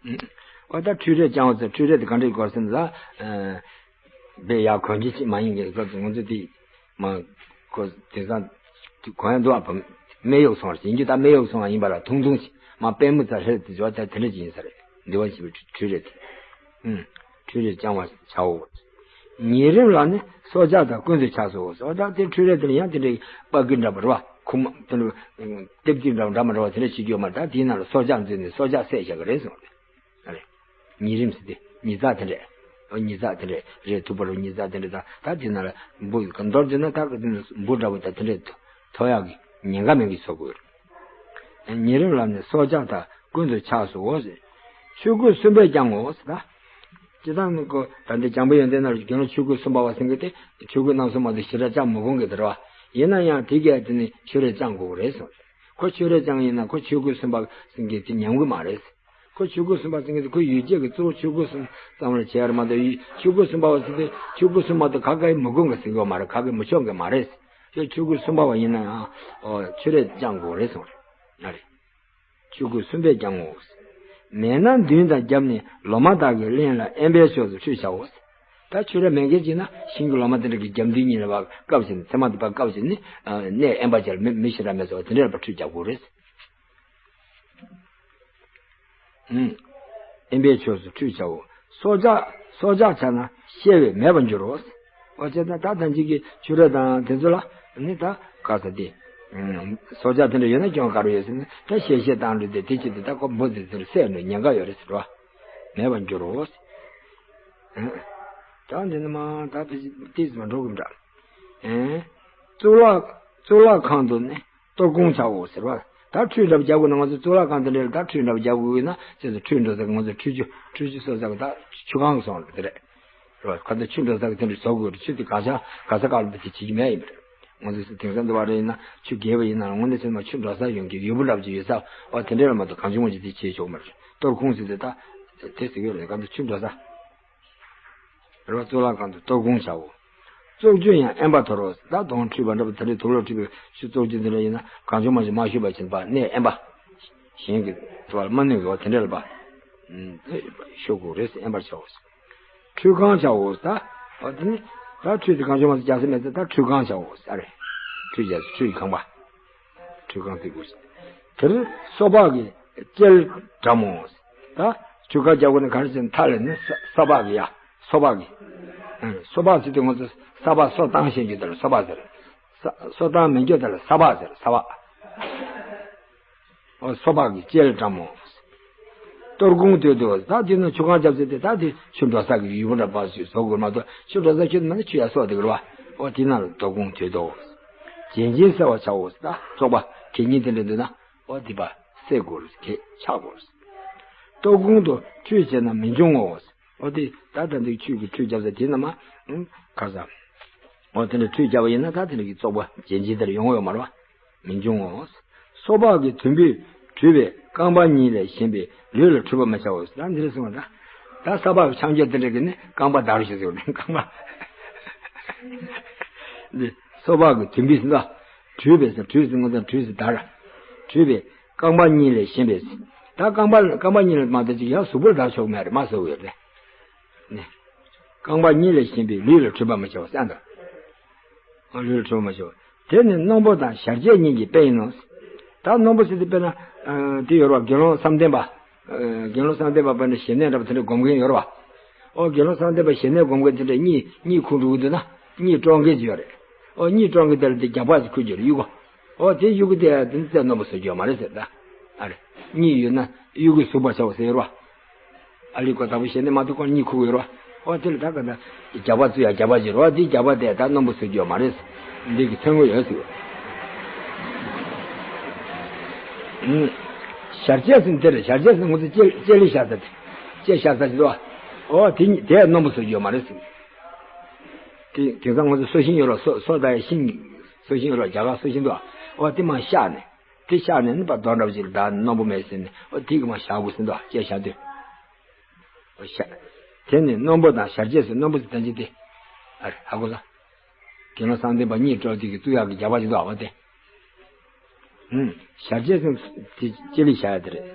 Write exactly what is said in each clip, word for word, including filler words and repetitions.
ཨ་ད་འཕྲུལ་རས་བརྐྱང་བ་ཟེར། འཕྲུལ་རས་དེ་ག་འདྲས་དགོས་ཟེར་ན། ཨ་དཔེ་ཡག་གོན་གྱི་ཅིག་མ་ཡིན་གྱི་སྐབས་སུ་ང་ཚོ་དེ་མ་ཁོ་དེང་སང་གོན་ཡ་འདུག་ཨ། སྨད་གཡོགས་སོང་བ་ཡིན་རྒྱུ། ད་སྨད་གཡོགས་སོང་བ་ཡིན་པ་ལ་ཐུང་ཐུང་ཞིག་མ་པད་མོ་ཙམ་ཧྲལ་དེ་འཇོག་ད་དེ་འདྲ་ཅིག་ཡིན་ས་རེད། འདི་བ་ཞིག་འཕྲུལ་རས་དེ། ཨུམ། འཕྲུལ་རས་བརྐྱང་བར་བྱའོ། ཉིན་རིམ་ལ་ནི་སྲོག་ཆགས་དང་ཀུན་ཏུ་ཆགས་སོ། སོགས་ད་དེ་འཕྲུལ་རས་དེ་ལ་ཡང་དེ་འདྲའི་པ་ཀི་འདྲ་པོ་རེད་བ། ཁུག་མ་དེ་ལ་ལྟེབ་ཀྱི་འདྲ་པོ་འདྲ་མ་འདྲ་བ་དེ་འདྲ་བྱེད་རྒྱུ་ཡོད་མ་རེད། ད་དེའི་ནང་ལ་སྲོག་ཆགས་འཛུལ་ནས་སྲོག་ཆགས་བསད་བཞག་གི་རེད་གསུངས་རེད། ཨ་རེད། ཉིན་རིམ་ཟེར་ཏེ་ཉི་ཚག་དེ་འདྲས། ཨོ་ཉི་ཚག་དེ་འདྲས་རེད། ཐུག་པ་རུ་ཉི་ཚག་དེ་འདྲས། ད་ད་དེ་ནང་ལ་འབུ་མདོར་བསྡུས་ན་ད་ག་དེ་ནས་འབུ་འདྲ་པོ་ད་དེ་འདྲས་ཐོ་ཐོ་ཡག་གི་ཉེན་ཁ་མེད་གི་བཟོ་དགོས། ཉིན་རིམ་ལ་ནི་སྲོག་ཆགས་དང་ཀུན་ཏུ་ཆགས་སོ་ཟེར། ཆོས་སྐུ་གསུམ་པས་བསྐྱང་ངོ་ཟེར་ད། སྤྱིར་བཏང་ནི་ཀོ་ད་འདི་འཇམ་པའི་ཡོན་ཏན་ནང་ལ་དགེ་སློང་ཆོས་སྐུ་གསུམ་པ་བ་ཟེར་མཁན་དེ་ཆོས་སྐུ་རྣམ་གསུམ་མ་གཏོགས་ཞེ་དྲག་བསྐྱང་མི་དགོས་མཁན་དེ་རེད་བ། ཡིན་ན་ཡང་དེ་གས་དེ་ནི་ཆོས་རས་བརྐྱང་དགོས་རེད་གསུངས། ཁོ་ཆོས་རས་བརྐྱང་ཡིན་ན་ཁོ་ཆོས་སྐུ་གསུམ་པ་ཟེར་མཁན་དེ་ཉམས་གི་མ་རེད། ཁོ་ཆོས་སྐུ་གསུམ་པ་ཟེར་མཁན་དེ་ཁོ་ཡུལ་སྐྱེས་ཀྱི་གཙོ་བོ་ཆོས་སྐུ་གསུམ་ཙམ་ལ་བྱས་ར་མ་གཏོགས་ཡུལ་ཆོས་སྐུ་གསུམ་པ་བ་ཟེར་དེ་ཆོས་སྐུ་གསུམ་པ་དེ་ག་གེ་མི་དགོས་མཁན་ཟེར་གི་ཡོད་མ་རེད། ག་གེ་མི་ཆོག་མཁན་མ་རེད། ཁོ་ཆོས་སྐུ་གསུམ་པ་བ་ཡིན་ན་ཡང་ཨོ་ཆོས་རས་བརྐྱང་དགོས་རེད་གསུངས་རེད། ཨ་རེད། ཆོས་སྐུ་གསུམ་པས་བསྐྱང་ངོ་། མེད་ན་མདུན་དང་རྒྱབ་ནས་ལོ་མ་དག་གི་གླིང་ལ་དབེན་པའི་ཕྱོགས་སུ་ཁྲུས་བྱའོ། ད་ཆོས་རས་མེད་མཁན་ཅིག་ན་ཤིང་གི་ལོ་མ་དེ་འདྲ་གི་རྒྱབ་མདུན་གཉིས་ལ་བ་བཀབ་བྱས་ནས་མཚན་མ་དེ་བ་བཀབ་བྱས་ནས་གནས་དབེན་པ་ཅིག་ལ་མི་མི་ཞེ་དྲག་མེད་ཚོ་དེ་འདྲ་ལ་བ་ཁྲུས་རྒྱག་དགོས་རེད། ཨུམ། དབེན་པའི་ཕྱོགས་སུ་ཁྲུས་བྱའོ། སྲོག་ཆགས་སྲོག་ཆགས་ཆགས་ན་བཤལ་བས་མེད་པར་འགྱུར་རོ། འོ་བྱས་ན་ད་ད་ཅིག་གི་ཆོས་རས་དང་དེ་ཚོ་ལ་ནི་ད་ག་ས་དེ། སྲོག་ཆགས་དེ་འདྲ་ཡོད་ན་སྐྱོན་ག་རེ་ཡོད་ཟེར་ན་ད་བཤལ་བཤལ་བཏང་འགྲོ་དེ་དེ་ཅི་དེ་ད་ཁོ་འབུ་དེ་ཚོར་བསད་འགྲོ་ཉེན་ཁ་ཡོད་རེད་ཟེར་བ། མེད་པར་འགྱུར་རོ། ད་འདི་ནི་མ་ད་ཕི་ཏིས་མ་འགྲོ་གི་འདྲ། ཨེ། གཙུག་ལག་གཙུག་ལག་ཁང་དུ་ནི་གཏོར་སྐོང་བྱའོ་ཟེར་བ། ད་ཁྲུས་འདྲ་པོ་རྒྱག་དགོས་ན་ང་ཚོ་གཙུག་ལག་ཁང་དེ་འདྲ་ལ་ད་ཁྲུས་འདྲ་པོ་རྒྱག་དགོས་ན་ཁྱེད་ཚོ་ཁྲུས་འགྲོ་ས་གི་ང་ཚོ་ཁྲུས་ཆུ་ཁྲུས་ཆུ་གསོལ་ས་གི་ད་ཆུ་ཁང་གི་སོང་རེད་དེ་རེད། རེད་བ། ཁ་ཚ་ཆུ་འགྲོ་ས་གི་དེ་འདྲ་བཟོ་དགོས་རེད། ཆུ་དེ་ག་ཆ་ག་ས་ག་ལ་དེ་བྱེད་ཀྱི་མེད་ཡིན་པ་རེད། ང་ཚོ་དེང་སང་འདི་བ་རེད་ཡིན་ན་ཆུ་རྒྱས་པ་ཡིན་ན་ལ་དངོས་གནས་བྱས་ན་ཆུ་འགྲོ་ས་ཡོང་གི་ཡུར་བུ་འདྲ་པོ་ཅིག་ཡོད་ས་བ་དེ་འདྲ་ལ་མ་གཏོགས་གང་བྱུང་མ་བྱུང་དེ་བྱེད་ཆོག་མ་རེད། གཏོར་སྐོང་ཟེར་དེ་ད་དེ་ཟེར་གི་རེད། ག་ཚོད་ཆུ་འགྲོ་ས། རེད་བ། གཙུག་ལག་ཁང་དུ་གཏོར་སྐོང་བྱའོ། བཙོག་ཆུ་ཡང་དབེན་པར་དོར་རོ། ད་དོང་ཁྲུས་པ་འདྲ་པོ་དེ་འདྲའི་དུག་ལོག་ཁྲུས་པའི་ཆུ་བཙོག་ཆུ་དེ་འདྲ་ཡིན་ན་གང་བྱུང་མང་བྱུང་མ་བཞུས་པ་བྱས་པ་གནས་དབེན་པ། གཞན་གྱི་དུ་བར་མ་གནོད་པའི་འོག་དེ་འདྲ་ལ་བཞུགས་དགོས་རེད། དབེན་པར་བྱའོ། ཁྲུས་ཁང་བྱའོ། ད་འོ་དེ་ནི་ད་ཁྲུས་དེ་གང་བྱུང་མང་བྱུང་རྒྱག་ས་མེད་ཚེ་ད་ཁྲུས་ཁང་བྱའོ། ཨ་རེ། ཁྲུས་རྒྱག་ས་ཁྲུས་ཀྱི་ཁང་པ། ཁྲུས་ཁང་བརྩིགས་དགོས། དེར་སོ་ཕག་གི་ལྕེ་ལ་བཀྲམ་མོ། ད་ཁྲུས་ཁང་རྒྱག་དགོས་ན་ག་རེ་བྱས་ན་མཐའ་ལ་ནི་ས་ས་ཕག་གི་ཡ་སོ་ཕག་གི། ཨ། སོ་ཕག་ཟེར་དུས་ང་ཚོ་ས་ཕག་སོ་བཏང་ཤེས་རྒྱུ་དེ་ལ་སོ་ཕག་ཟེར། ས་སོ་བཏང་མེད་རྒྱུ་དེ་ལ་ས་ཕག་ཟེར། ས་ཕག། ཨོ་སོ་ཕག་གི་ལྕེ་ལ་བཀྲམ་མོ། གཏོར་སྐོང་དོད་དོ། ད་དེ་ནི་ཆུ་ཁང་རྒྱབ་ཚེ་དེ་ད་དེ་ཆུ་འགྲོ་ས་གི་ཡུར་བུ་འདྲ་པོ་ཞིག་བཟོ་དགོས་མ་གཏོགས་ཆུ་འགྲོ་ས་ཁྱོད་མ་ནི་ཆུ་ཡར་གསོག་བསྡད་ཀྱི་རེད་བ། ཨོ་དེ་ནང་ལ་གཏོར་སྐོང་དོད་དོ། བྱེད་སྦྱིན་བསད་པར་བྱའོ། ད་བཙོག་པ་གད་སྙིགས་དེ་འདྲ་འདུག་ན་ཨོ་དེ་པ་བསད་དགོས་རེད། གད་ཕྱག་དགོས་རེད། གཏོར་སྐོང་དུ་ཁྲུས་བྱས་ན་མི་འབྱུང་ངོ་། ཨོ་དེ་ད་ད་འདི་ཆུ་གི་ཁྲུས་རྒྱབ་ས་དེ་ན་མ་ག་ས། ཨོ་དེ་འདྲ་ཁྲུས་རྒྱབ་པ་ཡིན་ན་ད་དེ་འདྲ་གི་བཙོག་པ་བྱེད་སྦྱིན་དེ་འདྲ་ཡོང་གི་ཡོད་མ་རེད་བ། མི་འབྱུང་ངོ་། སོ་ཕག་གི་དུམ་བུས་བྲུས་པའི་རྐང་པ་གཉིས་ལས་གཞན་པའི་ལུས་ལ་འཁྲུ་བ་མི་བྱའོ། ད་འདིར་གསུངས་པ་ད། ད་ས་ཕག་གི་ཆང་རྒྱུ་དེ་འདྲ་གི་ནི་རྐང་པ་བརྡར་ཞིག་ཟེར་བ་ནི་རྐང་པ། འདི་སོ་ཕག་གི་དུམ་བུས་ཟེར་ད། བྲུས་པའི་ཟེར་བྲུས་ཟེར་ངོ་ད་བྲུས་ཟེར་བརྡར། བྲུས་པའི་རྐང་པ་གཉིས་ལས་གཞན་པའི། ད་རྐང་པ་རྐང་པ་གཉིས་ལས་མ་གཏོགས་ཅིག་ཡང་གཟུགས་པོར་བརྡར་ཆོག་མེད་རེད་མ་ཟེར་བ་ཡོད་རེད། ནི། རྐང་པ་གཉིས་ལས་གཞན་པའི་ལུས་ལ་འཁྲུ་བ་མི་བྱའོ་ཟེར་ད། ལུས་ལ་འཁྲུ་བ་མི་བྱའོ། དེ་ནི་རྣོན་པོ་དང་ཞར་བཅས་གཉིས་ཀྱི་དཔེ་ཡིན་ནོ། ད་རྣོན་པོ་ཟེར་དུས་དཔེར་ན། དེ་ཡོད་རེད་བ། དགེ་སློང་བསམ་གཏན་པ། དགེ་སློང་བསམ་གཏན་པ་དཔེར་ན་ཞི་གནས་འདྲ་པོ་དེ་འདྲ་སྒོམ་མཁན་ཡོད་རེད་བ། ཨོ་དགེ་སློང་བསམ་གཏན་པ་ཞི་གནས་སྒོམ་མཁན་དེ་འདྲ་གཉིད་གཉིད་ཁུག་འགྲོ་གི་འདུག་ན་གཉིད་དཀྲོག་མཁན་ཅིག་ཡོད་རེད། ཨོ་གཉིད་དཀྲོག་མཁན་དེ་ལ་དེ་རྒྱགས་པ་ཅིག་ཁུར་གྱི་རེད་གཡུག་གོ། ཨོ་དེ་གཡུག་གི་དེ་དེ་ནི་རྩལ་རྣོན་པོ་བཟོ་རྒྱུ་ཡོད་མ་རེད་ཟེར་ད། ཨ་རེ། གཉིད་ཡོད་ན་གཡུག་གི་ཟུག་པ་བྱའོ་ཟེར་ཡོད་རེད་བ། ཨ་ལི་ཀོ་དང་པོ་ཞེ་ནས་མ་ཐུག་གོང་གཉིད་ཁུག་ཡོད་རོ། ཨོ་དེ་ལ་ད་ག་ད། རྒྱགས་པ་བཙུགས་ཡ་རྒྱགས་པ་བྱེད་རོ། དེ་རྒྱགས་པ་དེ་ད་རྣོན་པོ་བཟོ་རྒྱུ་མ་རེད། འདི་གི་ཐོན་གོ་ཡོད་ཟེར། ཨུམ། ཞར་བཅས་ཟེར་དེ་རེད། ཞར་བཅས་ཟེར་ང་ཚོ་ལྕེ་ལྕེ་ལི་ཤར་ས་དེ། ལྕེ་ཤར་ས་ཞིག་རོ། ཨོ་དེ་གཉིས་དེ་རྣོན་པོ་བཟོ་རྒྱུ་མ་རེད་ཟེར། དེ་དེང་སང་ང་ཚོ་སོ་ཤིང་ཡོད་རོ། སོ་སོ་ད་ཡ་ཤིང་སོ་ཤིང་ཡོད་རོ། རྒྱ་གར་སོ་ཤིང་དོ། ཨོ་དེ་མ་བཤགས་ནས། དེ་བཤགས་ནས་ནི་པ་རྡོ་འདྲ་བོ་ཅིག་ལ་བདག་ནི་རྣོན་པོ་མེད་ཟེར་ནས་ཨོ་དེ་གི་མ་བཞག་དགོས་ཟེར་འདུག་ཅེས་བཞག་དུས། ཨོ་བཤགས། དེ་ནི་རྣོན་པོ་དང་ཞར་བཅས་སུ་རྣོན་པོ་ཟེར་ད་ཅི་སྟེ། ཨ་རེ་ཧ་གོ་ལ། དགེ་སློང་བསམ་གཏན་པ་གཉིད་དཀྲོག་དུས་ཀྱི་བཙུགས་ཡག་གི་རྒྱགས་པ་ཅིག་འདུག་ཨ་བ་དེ། ཨུམ། ཞལ་བྱེད་ཟེར་དེ་ལྕེ་ལ་བཞག་ཡ་དེ་རེད།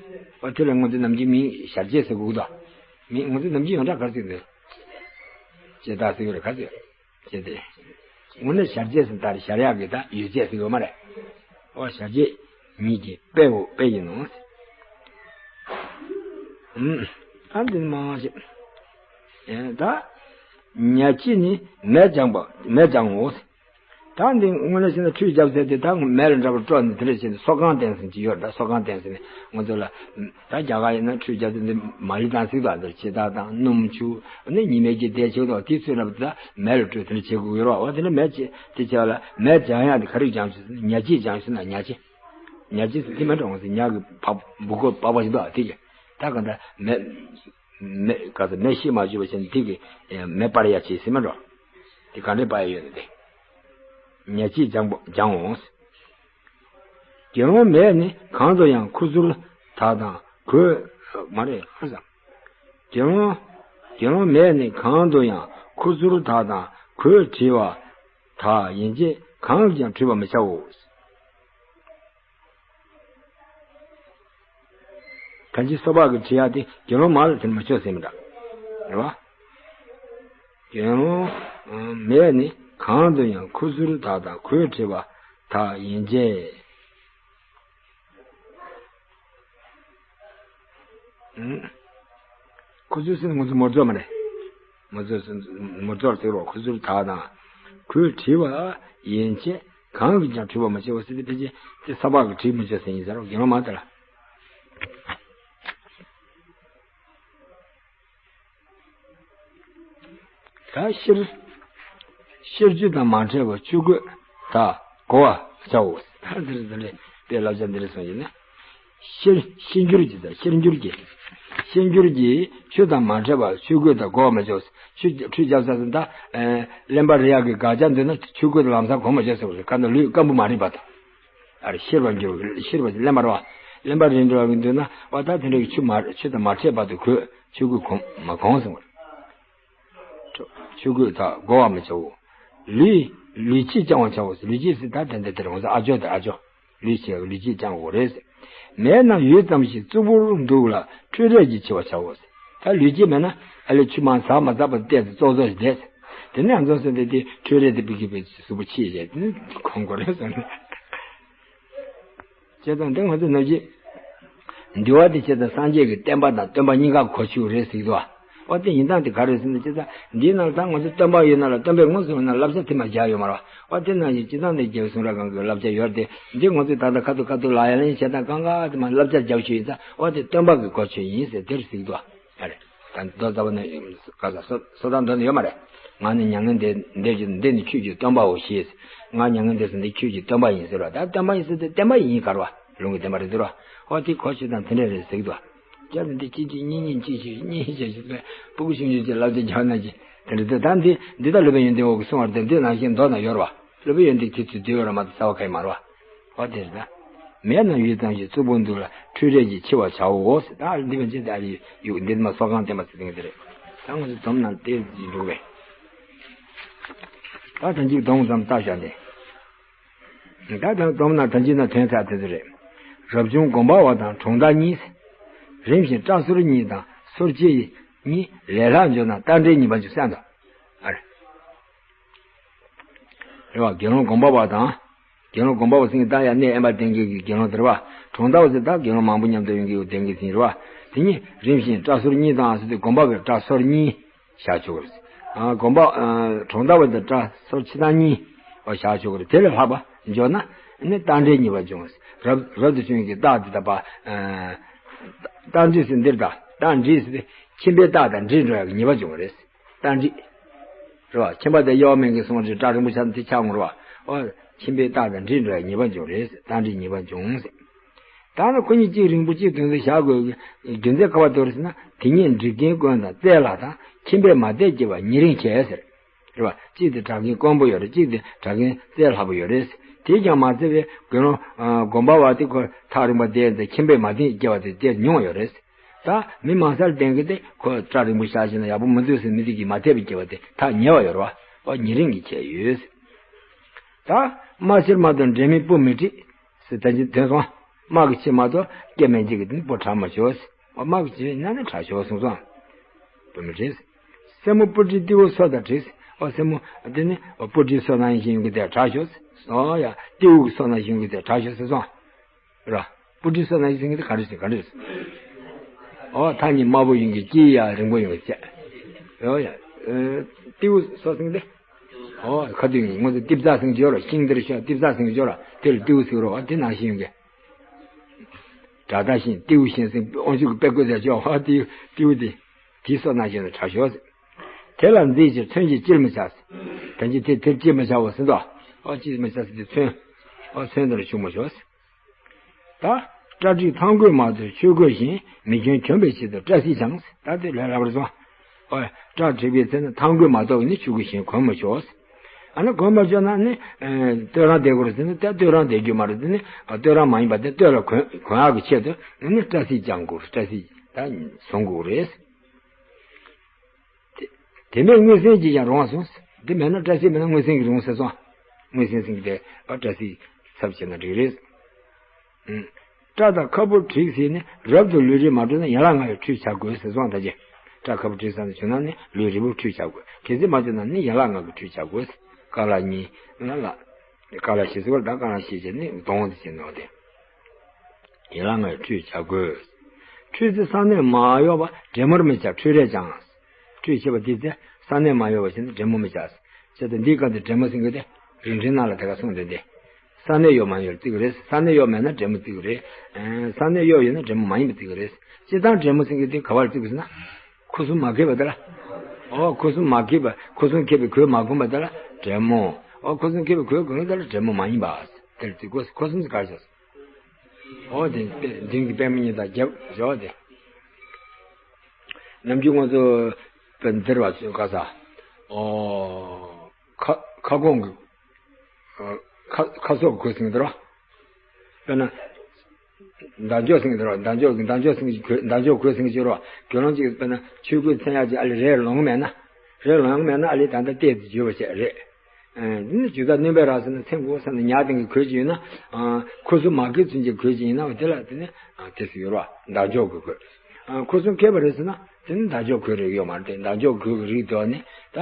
ཨོ་དེ་ལ་སྔོན་ཚེ་ནམ་རྒྱུན་མིའི་ཞལ་བྱེད་ཟེར་དགོས་ཀྱི་འདུག་མི་སྔོན་ཚེ་ནམ་རྒྱུན་ཡོངས་གྲགས་ག་རེ་ཟེར་གྱི་འདུག་ལྕེ་ལྟག་ཟེར་གྱི་རེད། ག་ཟེར། ལྕེ་དེ། དངོས་གནས་ཞལ་བྱེད་ཟེར་ད་རེད། ཞལ་ཡག་གི་ད་ཡོད་ཚད་ཟེར་གྱི་ཡོད་མ་རེད། ཨོ་ཞལ་བྱེད་ཉིད་ཀྱི་དཔེའོ། དཔེ་ཡིན་ནོ། ཨུམ། ཨ་འདི་མང་ཞིག་ཨེ་ད། ཉ་ལྕེ་ནི་མེ་སྦྱང་བ་མེ་སྦྱང་ངོ་། ད་འདི་དངོས་གནས་བྱས་ན་ཁྲུས་རྒྱབ་ཚད་དེ་ད་མེ་ལ་འདྲ་བར་དཀྲོལ་ནས་དེ་འདྲ་བྱས་ནས་སོ་གང་བསྟེན་ཟིན་གྱི་ཡོད། ད་སོ་གང་བསྟེན་ཟིན་ནས་ང་ཚོ་ལ་ད་རྒྱ་གར་ཡིན་ན་ཁྲུས་རྒྱབ་ཚད་འདི་མ་ལི་དང་ཟིག་དང་འདིར་ཕྱེ་ཐག་དང་སྣུམ་ཆུ་ནི་ཉི་མའི་གི་དེ་ཆེ་དང་དེ་ཚོས་རབ་ད་མེ་ལ་དཀྲོལ་དེ་འདྲ་བྱེད་དགོས་ཡོད་རེད་བ། འོ་དེ་འདྲ་མེ་ཆེ་དེ་བྱས་པ་ལ་མེ་སྦྱང་ཡག་དེ་ག་རེ་སྦྱང་ཞུ་ཟེར་ན་ཉ་ལྕེ་སྦྱང་ཞུ་ན་ཉ་ལྕེ། ཉ་ལྕེ་ཟེར་དེ་མེ་འགྲོ་འོང་ཟེར་ཉ་གི་ཕག་འབུ་གོ་པགས་པ་ཞིག་འདུག་ཨ་དེ་གི་ད་ག་ད་མེ། མེ་ག་ཚོད་མེ་ཤི་མ་བཅུག་པ་བྱས་ནས་དེ་གི་མེ་སྤར་ཡ་བྱེད་ཟེར་མ་འགྲོ། དེ་ག་འདྲས་སྤར་ཡ་ཡོད་ནི་དེ། ཉ་ལྕེ་སྦྱང་པོ་སྦྱང་འོང་། དགེ་སློང་མས་ནི་གང་དུ་ཡང་ཁུ་ཚུར་དག་དང་གོས་མ་རེད་ཧ་ཟ། དགེ་སློང་དགེ་སློང་མས་ནི་གང་དུ་ཡང་ཁུ་ཚུར་དག་དང་གོས་བྲིས་པ་དག་ཡན་ཆད་གང་གིས་ཀྱང་བྲུས་པར་མི་བྱའོ། ད་ཅི་སོ་ཕག་གི་བྲི་ཡག་དེ་དགེ་སློང་མ་ལ་དེ་མི་ཆོག་ཟེར་མི་འདྲ། རེད་བ། དགེ་སློང་མས་ནི་གང་དུ་ཡང་ཁུ་ཚུར་དག་དང་གོས་བྲིས་པ་དག་ཡན་ཆད། ཁུ་ཚུར་ཟེར་ན་ང་ཚོ་མོ་ཚོ་མ་རེད། མོ་ཚོ་མོ་ཚོར་ཟེར་རོ། ཁུ་ཚུར་དག་དང་གོས་བྲིས་པ་ཡན་ཆད་གང་གིས་ཀྱང་བྲུས་པར་མི་བྱའོ་ཟེར་ཏེ་ཕལ་ཆེར་དེ་ས་ཕག་གིས་བྲིས་མི་བྱ་ཟེར་ཡིན་ཟེར་རོ། དགེ་སློང་མ་དེ་ལ། ད་ཤེར་ཤེར་ཆུ་དང་མ་འཕྲད་པར་ཆུ་གོས་དག་གོ་བར་བྱའོ། ད་འདིར་འདི་འདྲའི་དཔེ་བསླབ་བྱ་འདི་འདྲ་གསུངས་ཡོད་ན། ཤེར་ཤེར་འགྱུར་གྱི་ད་ཤེར་འགྱུར་གྱི་ཤེར་འགྱུར་གྱི་ཆུ་དང་མ་འཕྲད་པར་ཆུ་གོས་དག་གོ་བར་མི་བྱའོ། ཆུ་ཁྲུས་རྒྱབ་ས་ཟིན་ད་གླེན་པ་རེག་ཡག་གི་དགག་བྱ་འདོད་ན་ཆུ་གོས་དག་ལམ་སང་གོ་མ་བྱའོ་ཟེར་བ་རེད། གང་ལྟར་ལུས་སྐམ་པོ་མ་རེད་པ་དང་། ཨ་རེ་ཤེར་བ་འགྱུར་ཤེར་བ་གླེན་པ་རེད་བ། གླེན་པ་རེག་འགྲོ་བ་གི་འདོད་ན་བ་ད་དེ་འདྲ་གི་ཆུ་མ་ཆུ་དང་མ་འཕྲད་བར་དུ་གོས་ཆུ་གོས་གོ་མ་གོ་ཟེར་བ་རེད། ཆུ་གོས་དག་གོ་བར་མི་བྱའོ། ལུས་ལུས་ཕྱིས་བཅང་བར་བྱའོ། ལུས་ཕྱིས་ཟེར་ད་དེ་འདྲ་དེ་རེད། ང་ཚོ་ཨ་ཇོ་དང་ཨ་ཇོ། ལུས་ཕྱིས་ལུས་ཕྱིས་བཅང་དགོས་རེད་ཟེར། མེད་ན་ཡུད་ཙམ་ཞིག་རྩུབ་པོར་འདུག་ལ་ཁྲུས་རས་ཀྱིས་ཕྱི་བར་བྱའོ་ཟེར། ད་ལུས་ཕྱིས་མེད་ན་ཨ་ལས་ཆུ་མ་ཟ་མ་ཟ་བར་བལྟས་ཏེ་ཙོག་ཙོག་ཞིག་བསྡད་ཟེར། དེ་ནས་ང་ཚོ་ཟེར་དེ་དེ་ཁྲུས་རས་དེ་བི་གི་བི་གཟུགས་པོ་ཕྱིས་བྱས་དེ་ནས་གོན་དགོས་རེད་ཟེར་ནས། བྱས་ཙང་དེ་ང་ཚོ་ནམ་རྒྱུན། འདུལ་བ་དེ་བྱས་ཙང་སངས་རྒྱས་ཀྱི་བསྟན་པ་དང་སྟོན་པ་གཉིས་ཀ་གོ་ཆོད་རེད་ཟེར་གྱི་འདུག་བ། འོ་དེ་ཡིན་སྟངས་དེ་ག་རེ་ཟེར་ན་བྱས་ཙང་འདིའི་ནང་ལ་ད་ང་ཚོ་སྟོན་པ་ཡོད་ན་ལ་སྟོན་པས་དངོས་སུ་ཡོད་ན་བསླབ་བྱ་དེ་མ་རྒྱག་ཡོད་མ་རེད་བ། འོ་དེ་ནང་བཞིན་སྤྱི་བཏང་ནས་རྒྱལ་བའི་གསུང་རབ་སྒང་གི་བསླབ་བྱ་ཡོད་རེད་དེ། འདི་ང་ཚོས་ད་ལྟ་ཁ་ཐུག་ཁ་ཐུག་ལ་ཡ་ལན་བྱས་སྟངས་གང་ག་དེ་མ་བསླབ་བྱ་རྒྱག་ཆོད་ཡིན་ཙང་འོ་དེ་སྟོན་པ་གིས་གོ་ཆོད་ཡིན་ཟེར་དེར་ཟེར་གྱི་འདུག་བ། ཨ་རེ། ད་མདོ་རྩ་བ་ནས་ག་ས་སོ་སོ་ཐར་མདོ་ནས་ཡོད་མ་རེད། ང་ནི་མྱ་ངན་འདས་འདས་ཀྱི་འདི་ནི་ཆོས་ཀྱི་སྟོན་པའོ་ཞེས། ང་མྱ་ངན་འདས་སུ་འདི་ཆོས་ཀྱི་སྟོན་པ་ཡིན་ཟེར་བ། ད་སྟོན་པ་ཡིན་ཟེར་ཏེ་བསྟན་པ་ཡིན་ག་རེ་བ། ལུང་གི་བསྟན་པ་རེད་ཟེར་བ། ཨོ་དེ་གོ་ཆོད་དང་དེ་འདྲ་རེད་ཟེར་གྱི་འདུག་བ། སྐྱབས་འདི་གཅིག་གཅིག་གཉིས་གཉིས་གཅིག་གཅིག་གཉིས་གཅིག་གཅིག་པས་སྤུ་གུ་ཆུང་ཆུང་གཅིག་བསླབ་བྱ་རྒྱག་ན་གྱི་དེ་འདྲ་འདུག་ད་འདི་འདི་ལྟ་སློབ་དཔོན་ཡོན་ཏན་འོག་གི་གསུང་བར་དེ་འདི་ནང་བཞིན་མདོ་ན་ཡོད་རེད་བ། སློབ་དཔོན་ཡོན་ཏན་དེ་ཚོས་འདུལ་བའི་ར་མ་དང་རྩ་བ་ག་ཡི་མ་རེད་བ། ཨོ་དེ་རེད་ད། མེད་ན་ཡུད་ཙམ་ཞིག་རྩུབ་པོ་འདུག་ལ་ཁྲུས་རས་ཀྱིས་ཕྱི་བར་བྱའོ་ཟེར། ད་འདི་བ་ཅི་ད་རེད་ཡུག་འདི་མ་སོ་གང་བསྟན་པ་ཟེར་དེ་རེད། ད་ང་ཚོ་འཛོམས་ན་དེ་ཡིན་འདུག་པས། ད་ཐང་ཅིག་གདོང་ཙམ་ལྟ་བཞག་ནས། ད་ད་འཛོམས་ན་ཐང་ཅིག་ན་དོན་ཚར་དེ་ཚོ་རེད། རབ་བྱུང་སྒོམ་པ་བ་དང་གྲོང་བདག་གཉིས། རིམ་བཞིན་སྐྲ་སོར་གཉིས་དང་སོར་ཕྱེད་གཉིས་ལས་ལྷག་འབྱོར་ན་རྟ་འདྲེ་ཉི་མ་བཅུ་གསན་དང་། ཨ་རེ། རེད་བ། དགེ་སློང་སྒོམ་པ་བ་དང་། དགེ་སློང་སྒོམ་པ་བ་ཟེར་མཁན་ད་ཡང་གནས་དབེན་པ་ལྡན་མཁན་གྱི་དགེ་སློང་དེ་རེད་བ། གྲོང་བདག་བ་ཟེར་ད་དགེ་སློང་མང་པོ་མཉམ་དུ་ཡོང་གི་ཡོད་ལྡན་མཁན་ཟེར་རེད་བ། དེ་གཉིས་རིམ་བཞིན་སྐྲ་སོར་གཉིས་དང་ཟེར་དུས་སྒོམ་པ་བས་སྐྲ་སོར་གཉིས་བཞག་ཆོག་གི་རེད། ཨ་སྒོམ་པ་ཨ་གྲོང་བདག་བ་དེ་སྐྲ་སོར་ཕྱེད་དང་གཉིས་བཞག་ཆོག་གི་རེད། དེ་ལས་ལྷག་པ་འབྱོར་ན་ནི་རྟ་འདྲེ་ཉེས་པ་འབྱུང་། རབ་རབ་ཏུ་བྱུང་གི་རྟ་དེ་ད་པ་ཨ་རྟ་འདྲེ་ཟེར་འདིར་ད་རྟ་འདྲེ་ཟེར་ཏེ་ཁྱིམ་པའི་རྟ་དང་འདྲེས་འགྲོ་ཡག་གི་ཉེས་པ་འབྱུང་གི་རེད། རྟ་འདྲེ། རེད་བ། ཁྱིམ་པ་དེ་གཡོ་བ་མེད་མཁན་སོང་རེད། སྐྲ་རིང་པོ་ཆགས་ན་དེ་ཆགས་འོང་རེད་བ། ཨོ། ཁྱིམ་པའི་རྟ་དང་འདྲེས་འགྲོ་ཡག་ཉེས་པ་འབྱུང་རེད། རྟ་འདྲེ་ཉེས་པ་འབྱུང་ཟེར། ད་ནི་ཁོ་གཉིས་གཅིག་རིང་པོ་གཅིག་དོན་དུ་བཞག་དགོས་ཀྱི་རྒྱུ་མཚན་ག་པར་འདུག་ཟེར་ན། དེ་གཉིས་འགྲིག་མཁན་དཀོན་དང་རྩལ་ལྷག་དང་ཁྱིམ་པས་མ་དད་སྐྱེ་བ་ཉེ་རིང་ཆེ་ཟེར། རེད་བ། གཅིག་དེ་དྲག་མཁན་དཀོན་པོ་ཡོད་རེད། གཅིག་དེ་དྲག་མཁན་རྩལ་ལྷག་པོ་ཡོད་རེད། དེས་ཀྱང་མ་ཚད་པའི་དགེ་སློང་སྒོམ་པ་བ་དེ་ཁོ་ཐག་རིང་པོ་བསྡད་ཡིན་ཙང་ཁྱིམ་པས་མ་དད་སྐྱེ་བ་དེ་དེ་ཉུང་བ་ཡོད་རེད། ད་མི་མང་སར་ལྡན་གི་དེ་ཁོ་སྐྲ་རིང་པོ་བཞག་བྱས་ན་ཡག་པོ་མི་འདུག་ཟེར་མི་དེ་གིས་མ་དད་པའི་སྐྱེ་བ་དེ་ཐག་ཉེ་བ་ཡོད་རེད་བ། ཨོ་ཉེ་རིང་གི་ཁྱད་ཡོད། ད་རྨ་བྱེར་མ་དང་འདྲེ་མིན་སྤུ་མི་འཁྲིག་ཟེར། ད་ཅི་དོན་སོང་། དམག་གི་ཆེད་མ་གཏོགས་སྐྱེ་མེད་ཅིག་གི་དེ་ནི་བུ་དྲག་མ་ཆོག་ཟེར། ཨོ་དམག་གི་ཆེད་ཡིན་ན་ནི་དྲག་ཆོག་གསུངས་སོང་། བུ་མོ་དྲིས། སྲས་མོ་སྤུ་གྲིའི་ཏི་འུ་སོ་དང་དྲིས། ཨོ་སྲས་མོ་དེ་ནི་སྤུ་གྲིའི་སོ་ནང་བཞིན་ཡོང་གི་དེ་དྲག་ཆོག་ཟེར། ཨོ་ཡ་ཏི་འུ་གི་སོ་ནང་བཞིན་ཡོང་གི་དེ་དྲག་ཆོག་ཟེར་སོང་། ར། སྤུ་གྲིའི་སོ་ནང་བཞིན་ཡོང་གི་དེ་ག་འདྲ་ཟེར་ག་འདྲ་ཟེར། ཨོ་ཐག་ཉེ་དམར་པོ་ཡོང་གི་དཀྱིལ་ཡ་རིང་པོ་ཡོང་གི་བྱས། ཨོ་ཡ། ཨེ། ཏི་འུ་སོ་ཟེར་གི་དེ། ཨོ་ཁ་ཏུ་ཡོང་གི་ངོ་ཚ་ཏི་བཙའ་ཟེར་གི་ཡོད་ར། ཤིང་འདིར་ཤ་ཏི་བཙའ་ཟེར་གི་ཡོད་ར། དེ་ལ་ཏི་འུ་ཟེར་གི་ར། ཨོ་དེ་ནང་བཞིན་ཡོང་གི། དགྲ་སྟ་ཤིང་ཏི་འུ་ཤིང་ཟེར་དབང་ཕྱུག་གི་དཔེ་བཀོད་ཟེར་ཆོག་ཨ་ཏི་ཏི་འུ་དེ། དེའི་སོ་ནང་བཞིན་དུ་དྲག་ཤོག་ཟེར། དེ་ལ་མཛེས་ཕྱིར་ཚོན་གྱིས་ཅིར་མི་བྱ་ཟེར། ད་ཅི་དེ་དེར་ཅིར་མི་བྱའོ་ཟེར་དོ། ཨོ་ཅིར་མི་བྱ་ཟེར་དེ་ཚོན། ཨོ་ཚོན་དེ་ལ་ཞུགས་མི་ཆོག་ཟེར། ད། སྐྲ་བྲེགས་ཐང་རྒོད་མ་གཏོགས་ཆོས་གོས་བཞིན། མི་འཇོན་གྱོན་པའི་ཆེད་དུ་སྐྲ་སིལ་ཀྱང་ཟེར། ད་དེ་ལས་སླ་བར་སོང་། ཨོ། སྐྲ་བྲེགས་པའི་ཚེ་ན་ཐང་རྒོད་མ་གཏོགས་ནི་ཆོས་གོས་གཞན་གོན་མི་ཆོག་ཟེར། ཨ་ནི་གོན་མ་ཆོག་ན་ནི། ཨེ། སྟོད་རང་བསྡད་དགོས་རེད་ཟེར་ན་ད་སྟོད་རང་བསྡད་རྒྱུ་མ་རེད་དེ་ནི། ཨ། སྟོད་རང་མ་ཡིན་པ་དེ་སྟོད་ལ་གོན་གོན་ཡག་གི་ཆེད་དུ་ནི་སྐྲ་སིལ་ཀྱང་དགོས་རེད། སྐྲ་སིལ་ད་བཟུང་དགོས་རེད། དེ་དེ་མེད་མངོན་སེམས་ཀྱིས་ཀྱང་རུང་བ་གསུངས། དེ་མེད་ན་སྐྲ་སིལ་མེད་ན་མངོན་སེམས་ཀྱིས་རུང་ཟེར་སོང་། མངོན་སེམས་ཟེར་གི་དེ་ཨ་སྐྲ་སིལ་ཚབ་བྱས་ན་འགྲིག་རེད། ཨུམ། སྐྲ་དང་ཁ་སྤུ་བྲེགས་ཟིན་ནས་རབ་ཏུ་ལུས་རིས་མ་གྲུབ་ན་ཡན་ལག་ལྔ་ཡི་ཁྲུས་བྱ་དགོས་ཟེར་སོང་། ད་ཅི་སྐྲ་ཁ་སྤུ་བྲེགས་ཟ་ནས་བྱུང་ན་ནི་ལུས་རིལ་པོ་ཁྲུས་བྱ་དགོས། གལ་སྲིད་མ་བྱུང་ན་ནི་ཡན་ལག་ལྔ་གི་ཁྲུས་བྱ་དགོས། ཀ་ལ་གཉིས་ལ་ལ། ཀ་ལ་བཞི་ཟེར་བ་ད་ཀ་ལ་བཞི་བྱས་ནི་གདོང་དེ་བྱས་ནོ་དེ། ཡན་ལག་ལྔའི་ཁྲུས་བྱ་དགོས། ཁྲུས་ཚེ་བསམ་གནས་མ་གཡོ་བ་བྲན་མོར་མི་བྱ། ཁྲུས་རས་ཀྱང་། ཁྲུས་བྱེད་པ་དེ་ཚེ་བསམ་གནས་མ་གཡོ་བ་བྱས་ན་བྲན་མོར་མི་བྱ། བྱས་ཏེ་འདིའི་སྐབས་དེ་བྲན་མོ་ཟེར་གི་དེ་རིགས་འགྲེའི་ནང་ལ་དེ་ག་གསུངས་དེ་འདི། བསམ་གནས་ཡོད་མ་ཡོད་བརྩི་གི་རེད། བསམ་གནས་ཡོད་མེད་ན་བྲན་མོ་བརྩི་གི་རེད། ཨེ། བསམ་གནས་ཡོད་ཡོད་ན་བྲན་མོ་མ་ཡིན་པ་བརྩི་གི་རེད། སྤྱིར་བཏང་བྲན་མོ་ཟེར་གི་དེ་ག་བར་བརྩི་དགོས་ཟེར་ན། ཁུ་སིམ་མ་གས་པ་དེ་ལ། ཨོ་ཁུ་སིམ་མ་གས་པ་ཁུ་སིམ་ཁས་པའི་གོས་མ་གོན་པ་དེ་ལ་བྲན་མོ། ཨོ་ཁུ་སིམ་ཁས་པའི་གོས་གོན་དེ་ལ་བྲན་མོ་མ་ཡིན་པ། དེ་ལ་བརྩི་དགོས། ཁུ་སིམ་ཟེར་ག་རེ་བྱ། ཨོ་དེ་དེ་མདུན་གྱི་པད་མ་གཉིས་དང་རྒྱབ་བཞག་དེ། ནམ་རྒྱུན་ང་ཚོ་པད་འདིར་བ་ཚོས་ག་ས། ཨོ། ཁ་ཁ་སྐོང་གི། ཁ་ཁ་སོག་གོས་ཟེར་གི་འདུག་ར། དཔེར་ན། མདའ་མཆོག་ཟེར་གི་འདུག་ར། མདའ་མཆོག་གི་མདའ་མཆོག་ཟེར་གི་གོས་མདའ་མཆོག་གོས་ཟེར་གི་ཅིག་ར། དགེ་སློང་ཅིག་དཔེར་ན་ཆོས་གོས་མཚོན་ཡག་ཅིག་ཨ་ལས་རས་ལོང་མེད་ན། རས་ལོང་མེད་ན་ཨ་ལས་ད་ལྟ་བལྟས་ཏེ་བརྗོད་པ་བྱས་རེད། ཨ། འདི་ནི་ཇི་ལྟར་སྣོན་པས་ར་ཟེར་ན་མཚན་གོ་ས་ན་ཉག་སྟེང་གི་གོས་ཅིག་ཡོད་ན། ཨ། ཁུ་སིམ་མ་གས་ཚུན་ཆད་གོས་ཅིག་ཡིན་ན་དེ་ལ་དེ་ནི། ཨ། དེ་ཟེར་ཡོད་ར། མདའ་མཆོག་གི་གོས། ཨ། ཁུ་སིམ་ཁས་པ་རེད་ཟེར་ན་དེ་ནི་མདའ་མཆོག་གོས་རེད་ཡོད་མ་རེད་དེ། མདའ་མཆོག་གོས་ཀྱི་རིགས་དེ་བ་ནི་ད།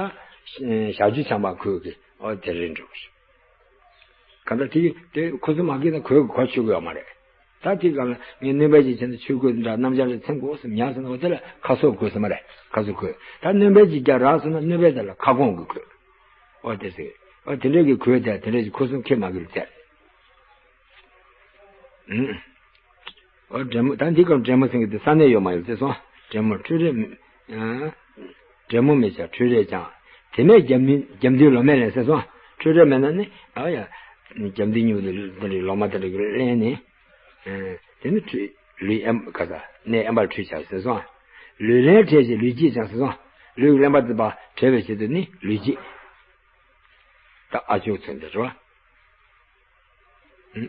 ཞབས་ཀྱུ་འཆང་པ་གོས་ཀྱི་ཨོ་དེ་རེད་འགྲོ་གི་རེད། གང་ལྟར་དེ་དེ་ཁུ་སིམ་མ་གས་ན་གོས་ཀྱི་གོ་ཆོད་ཀྱི་ཡོད་མ་རེད། ད་དེ་གང་ལ་ངས་སྣོན་པ་ཅིག་བྱས་ན་ཆོས་གོས་འདྲ་སྣམ་སྦྱར་ལ་མཚན་གོ་སེམས་ཉག་ཟེར་ན་འོ་དེ་ལ་ཁ་སོག་གོས་ཟེར་མ་རེད། ཁ་སོག་གོས། ད་སྣོན་པ་ཅིག་རྒྱག་རག་སོང་ན་སྣོན་པ་དེ་ལ་ཁ་སྐོང་གི་གོས། འོ་དེ་ཟེར། འོ་དེ་འདྲས་ཀྱི་གོས་དེ་དེ་འདྲས་ཀྱི་ཁུ་སིམ་ཁས་མ་གས་ལ་ཟེར། ཨུམ། འོ་བྲན་མོ་ད་འདི་སྐབས་བྲན་མོ་ཟེར་གི་དེ་བསམ་གནས་ཡོད་མ་ཡོད་ཟེར་སོང་། བྲན་མོ་ཁྲུས་རས། ཨ། བྲན་མོ་མི་བྱ་ཁྲུས་རས་ཀྱང་། དེ་མེད་རྒྱབ་མི་རྒྱབ་མདུན་ལོ་མས་ལེན་ཟེར་སོང་། ཁྲུས་རས་མེད་ན་ནི་ཨ་ཡ། རྒྱབ་མདུན་སྨྱུག་དེ་དེ་འདྲའི་ལོ་མ་དེ་འདྲ་གི་ལེན་ནི། ཨ། དེ་ནི་ཁྲུས་ལུས་ཨེམ་ག་ས་གནས་ཨེམ་པར་ཁྲུས་བྱ་ཟེར་སོང་། ལུས་རླན་བྲལ་ཞིང་ལུས་སྐྱེས་ཀྱང་ཟེར་སོང་། ལུས་ཀྱི་རླན་པ་དེ་བྲལ་བའི་ཆེད་དུ་ནི་ལུས་སྐྱེས། ད་ཨ་ཅོག་ཚོན་དེ་རེད་བ།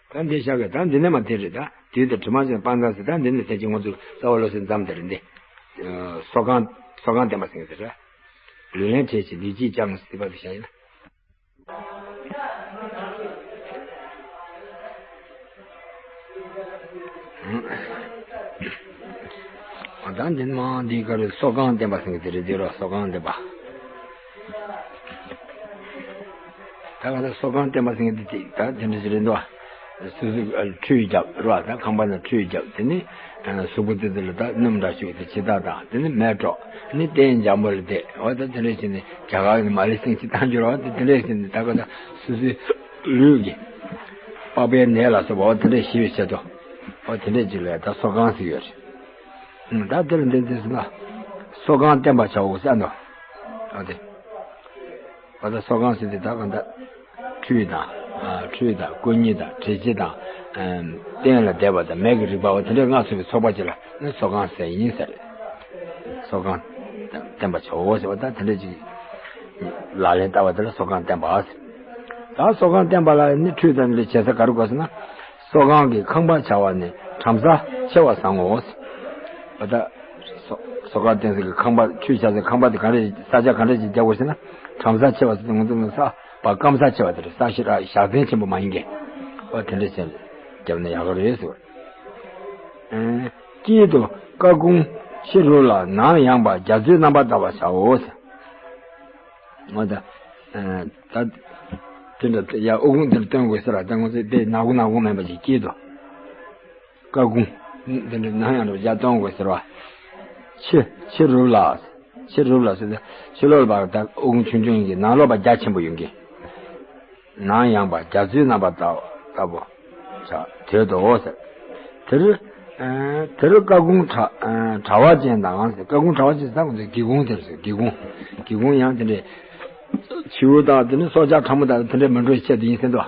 ད་འདི་བཞག་གི་ད་འདི་ནས་མ་དེ་རེད་ད། དུས་དང་གྲིབ་མ་ཅན་སྤང་ཐང་ཟེར། ད་འདི་ནས་དེ་ཅི་ང་ཚོ་རྩ་བ་ལོ་སེ་མཚམས་དེ་རེད་འདི། སོ་གང་སོ་གང་བསྟན་པ་ཟེར་གི་ཟེར། ལུས་རླན་བྲལ་ཞིང་ལུས་སྐྱེས་ཀྱང་ཟེར་བ་དེ་བཞག་ཡིན་ན། ཨ། ད་འདི་མ་འདི་ག་རེ་སོ་གང་བསྟན་པ་ཟེར་གི་དེ་རེད་དེ་རོ། སོ་གང་བསྟན་པ། ད་ག་ད་སོ་གང་བསྟན་པ་ཟེར་གི་དེ་ད་དེ་འདྲ་ཞིག་རེད་འདུག་སོ་སོ་ཁྲུས་བརྒྱབ་རོ། ད་ཁང་པ་ནང་ཁྲུས་བརྒྱབ། དེ་ནི་གཟུགས་པོ་དེ་ཚོ་ལ་ད་སྣུམ་འདྲ་བྱུགས་ཏེ་ཕྱི་ཐག་དང་དེ་ནི་མེ་སྤྲོ། ནི་རྟེན་འཇམ་པོ་ལ་བསྡད། འོ་ད་དེ་འདྲ་ཞིག་ནི་རྒྱ་གར་གི་མ་ལི་སེང་ཅིག་བཏང་རྒྱུ་རོ། དེ་དེ་འདྲ་ཞིག་ནི་ད་ག་ད་སོ་སོའི་ལུས་ཀྱི་པགས་པའི་ནད་ལ་སོགས་པ་འོ་དེ་འདྲ་ཞི་བའི་ཆེད་དུ་འོ་དེ་འདྲ་ཅིག་ལ་ད་སོ་གང་ཟེར་ཡོད་རེད། ད་དེ་ལ་འདི་འདི་ཟེར་ན་སོ་གང་བསྟན་པ་བྱའོ་ཟེར་ནོ། འོ་དེ། འོ་ད་སོ་གང་ཟེར་དེ་ད་གང་ད། ཁྲུས་དང་། ཨ། ཁྲུས་དང་སྐུ་གཉིད་དང་དྲི་ཆུ་དང་། ཨ། སྟན་ལ་བསྡད་པ་དང་མེ་གི་རིག་པའོ། དེ་འདྲའི་ལྔ་ཚུད་པའི་ཚོགས་པ་ཅིག་ལ་ནི་སོ་གང་ཟེར་ཡིན་ཟེར། སོ་གང་བསྟན་པ་བྱའོ་ཟེར་བ་ད་དེ་འདྲ་ཅིག་ལག་ལེན་བསྟར་བ་དེ་ལ་སོ་གང་བསྟན་པ་ཟེར། ད་སོ་གང་བསྟན་པ་ལ་ནི་ཁྲུས་དང་འདི་བྱེད་ས་ག་རེ་དགོས་ཟེར་ན། སོ་གང་གི་ཁང་པ་བྱ་བ་ནི་བྲམ་ཟེ་ཆེ་བ་བཟང་ངོ་། འོ་ད། སོ་སོ་གང་བསྟན་ས་གི་ཁང་པ་ཁྲུས་བྱ་སའི་ཁང་པ་དེ་ག་རེ་ས་ཆ་ག་འདྲ་ཞིག་རྒྱག་དགོས་ཟེར་ན། བྲམ་ཟེ་ཆེ་བ་ཟེར་དུས་ང་ཚོ་ནི་ས་པ་སྐམ་ས་ཆེ་བ་དེ་རེད། ས་ཞེ་དྲག་ཞག་ཚན་ཆེན་པོ་མ་ཡིན་གྱི། ཨ་དེ་འདྲ་བྱས་བརྒྱབ་ན་ཡག་གི་རེད་ཟེར། ཨ། དཀྱིལ་དུ་སྐ་ཁུང་ཕྱི་རུ་ལ་ནང་ཡངས་པ་རྒྱ་མཚོའི་རྣམ་པར་བལྟ་བར་བྱའོ་ཟེར། ང་ད། ཨ། ད། དེ་འདྲ་ཡ་ཨུ་ཁུང་དེ་འདྲ་སྟོན་དགོས་ཟེར་བ་ད་ང་ཚོས་དེ་ནག་ཁུང་ནག་ཁུང་མེད་པ་ཞིག་དཀྱིལ་དུ། སྐ་ཁུང་། དེ་འདྲ་ནང་ཡངས་པ་རྒྱ་སྟོན་དགོས་ཟེར་བ། ཕྱི་ཕྱི་རུ་ལ། ཕྱི་རུ་ལ་ཟེར་ཏེ་ཕྱི་ལོགས་ལ་ད་ཨུ་ཁུང་ཆུང་ཆུང་ཡིན་གྱི་ནང་ལོགས་ལ་རྒྱ་ཆེན་པོ་ཡོང་གི། ནང་ཡངས་པ་རྒྱ་མཚོའི་རྣམ་པར་བལྟ་བ་ལྟ་བུ། བྱ་དོད་དོ་ཟེར། དེར། ཨ། དེར་སྐ་ཁུང་དྲ་ཨ་དྲ་བ་ཅན་དང་ཟེར། སྐ་ཁུང་དྲ་བ་ཅན་ཟེར་ད་ང་ཚོའི་སྒེའུ་ཁུང་དེར་ཟེར། སྒེའུ་ཁུང་། སྒེའུ་ཁུང་ཡང་དེ་འདྲའི་བྱིའུ་དང་དེ་ནི་སྲོག་ཆགས་ཕྲ་མོ་དང་དེ་འདྲའི་མི་འགྲོ་ཆེད་དུ་ཡིན་ཟེར་འདུག་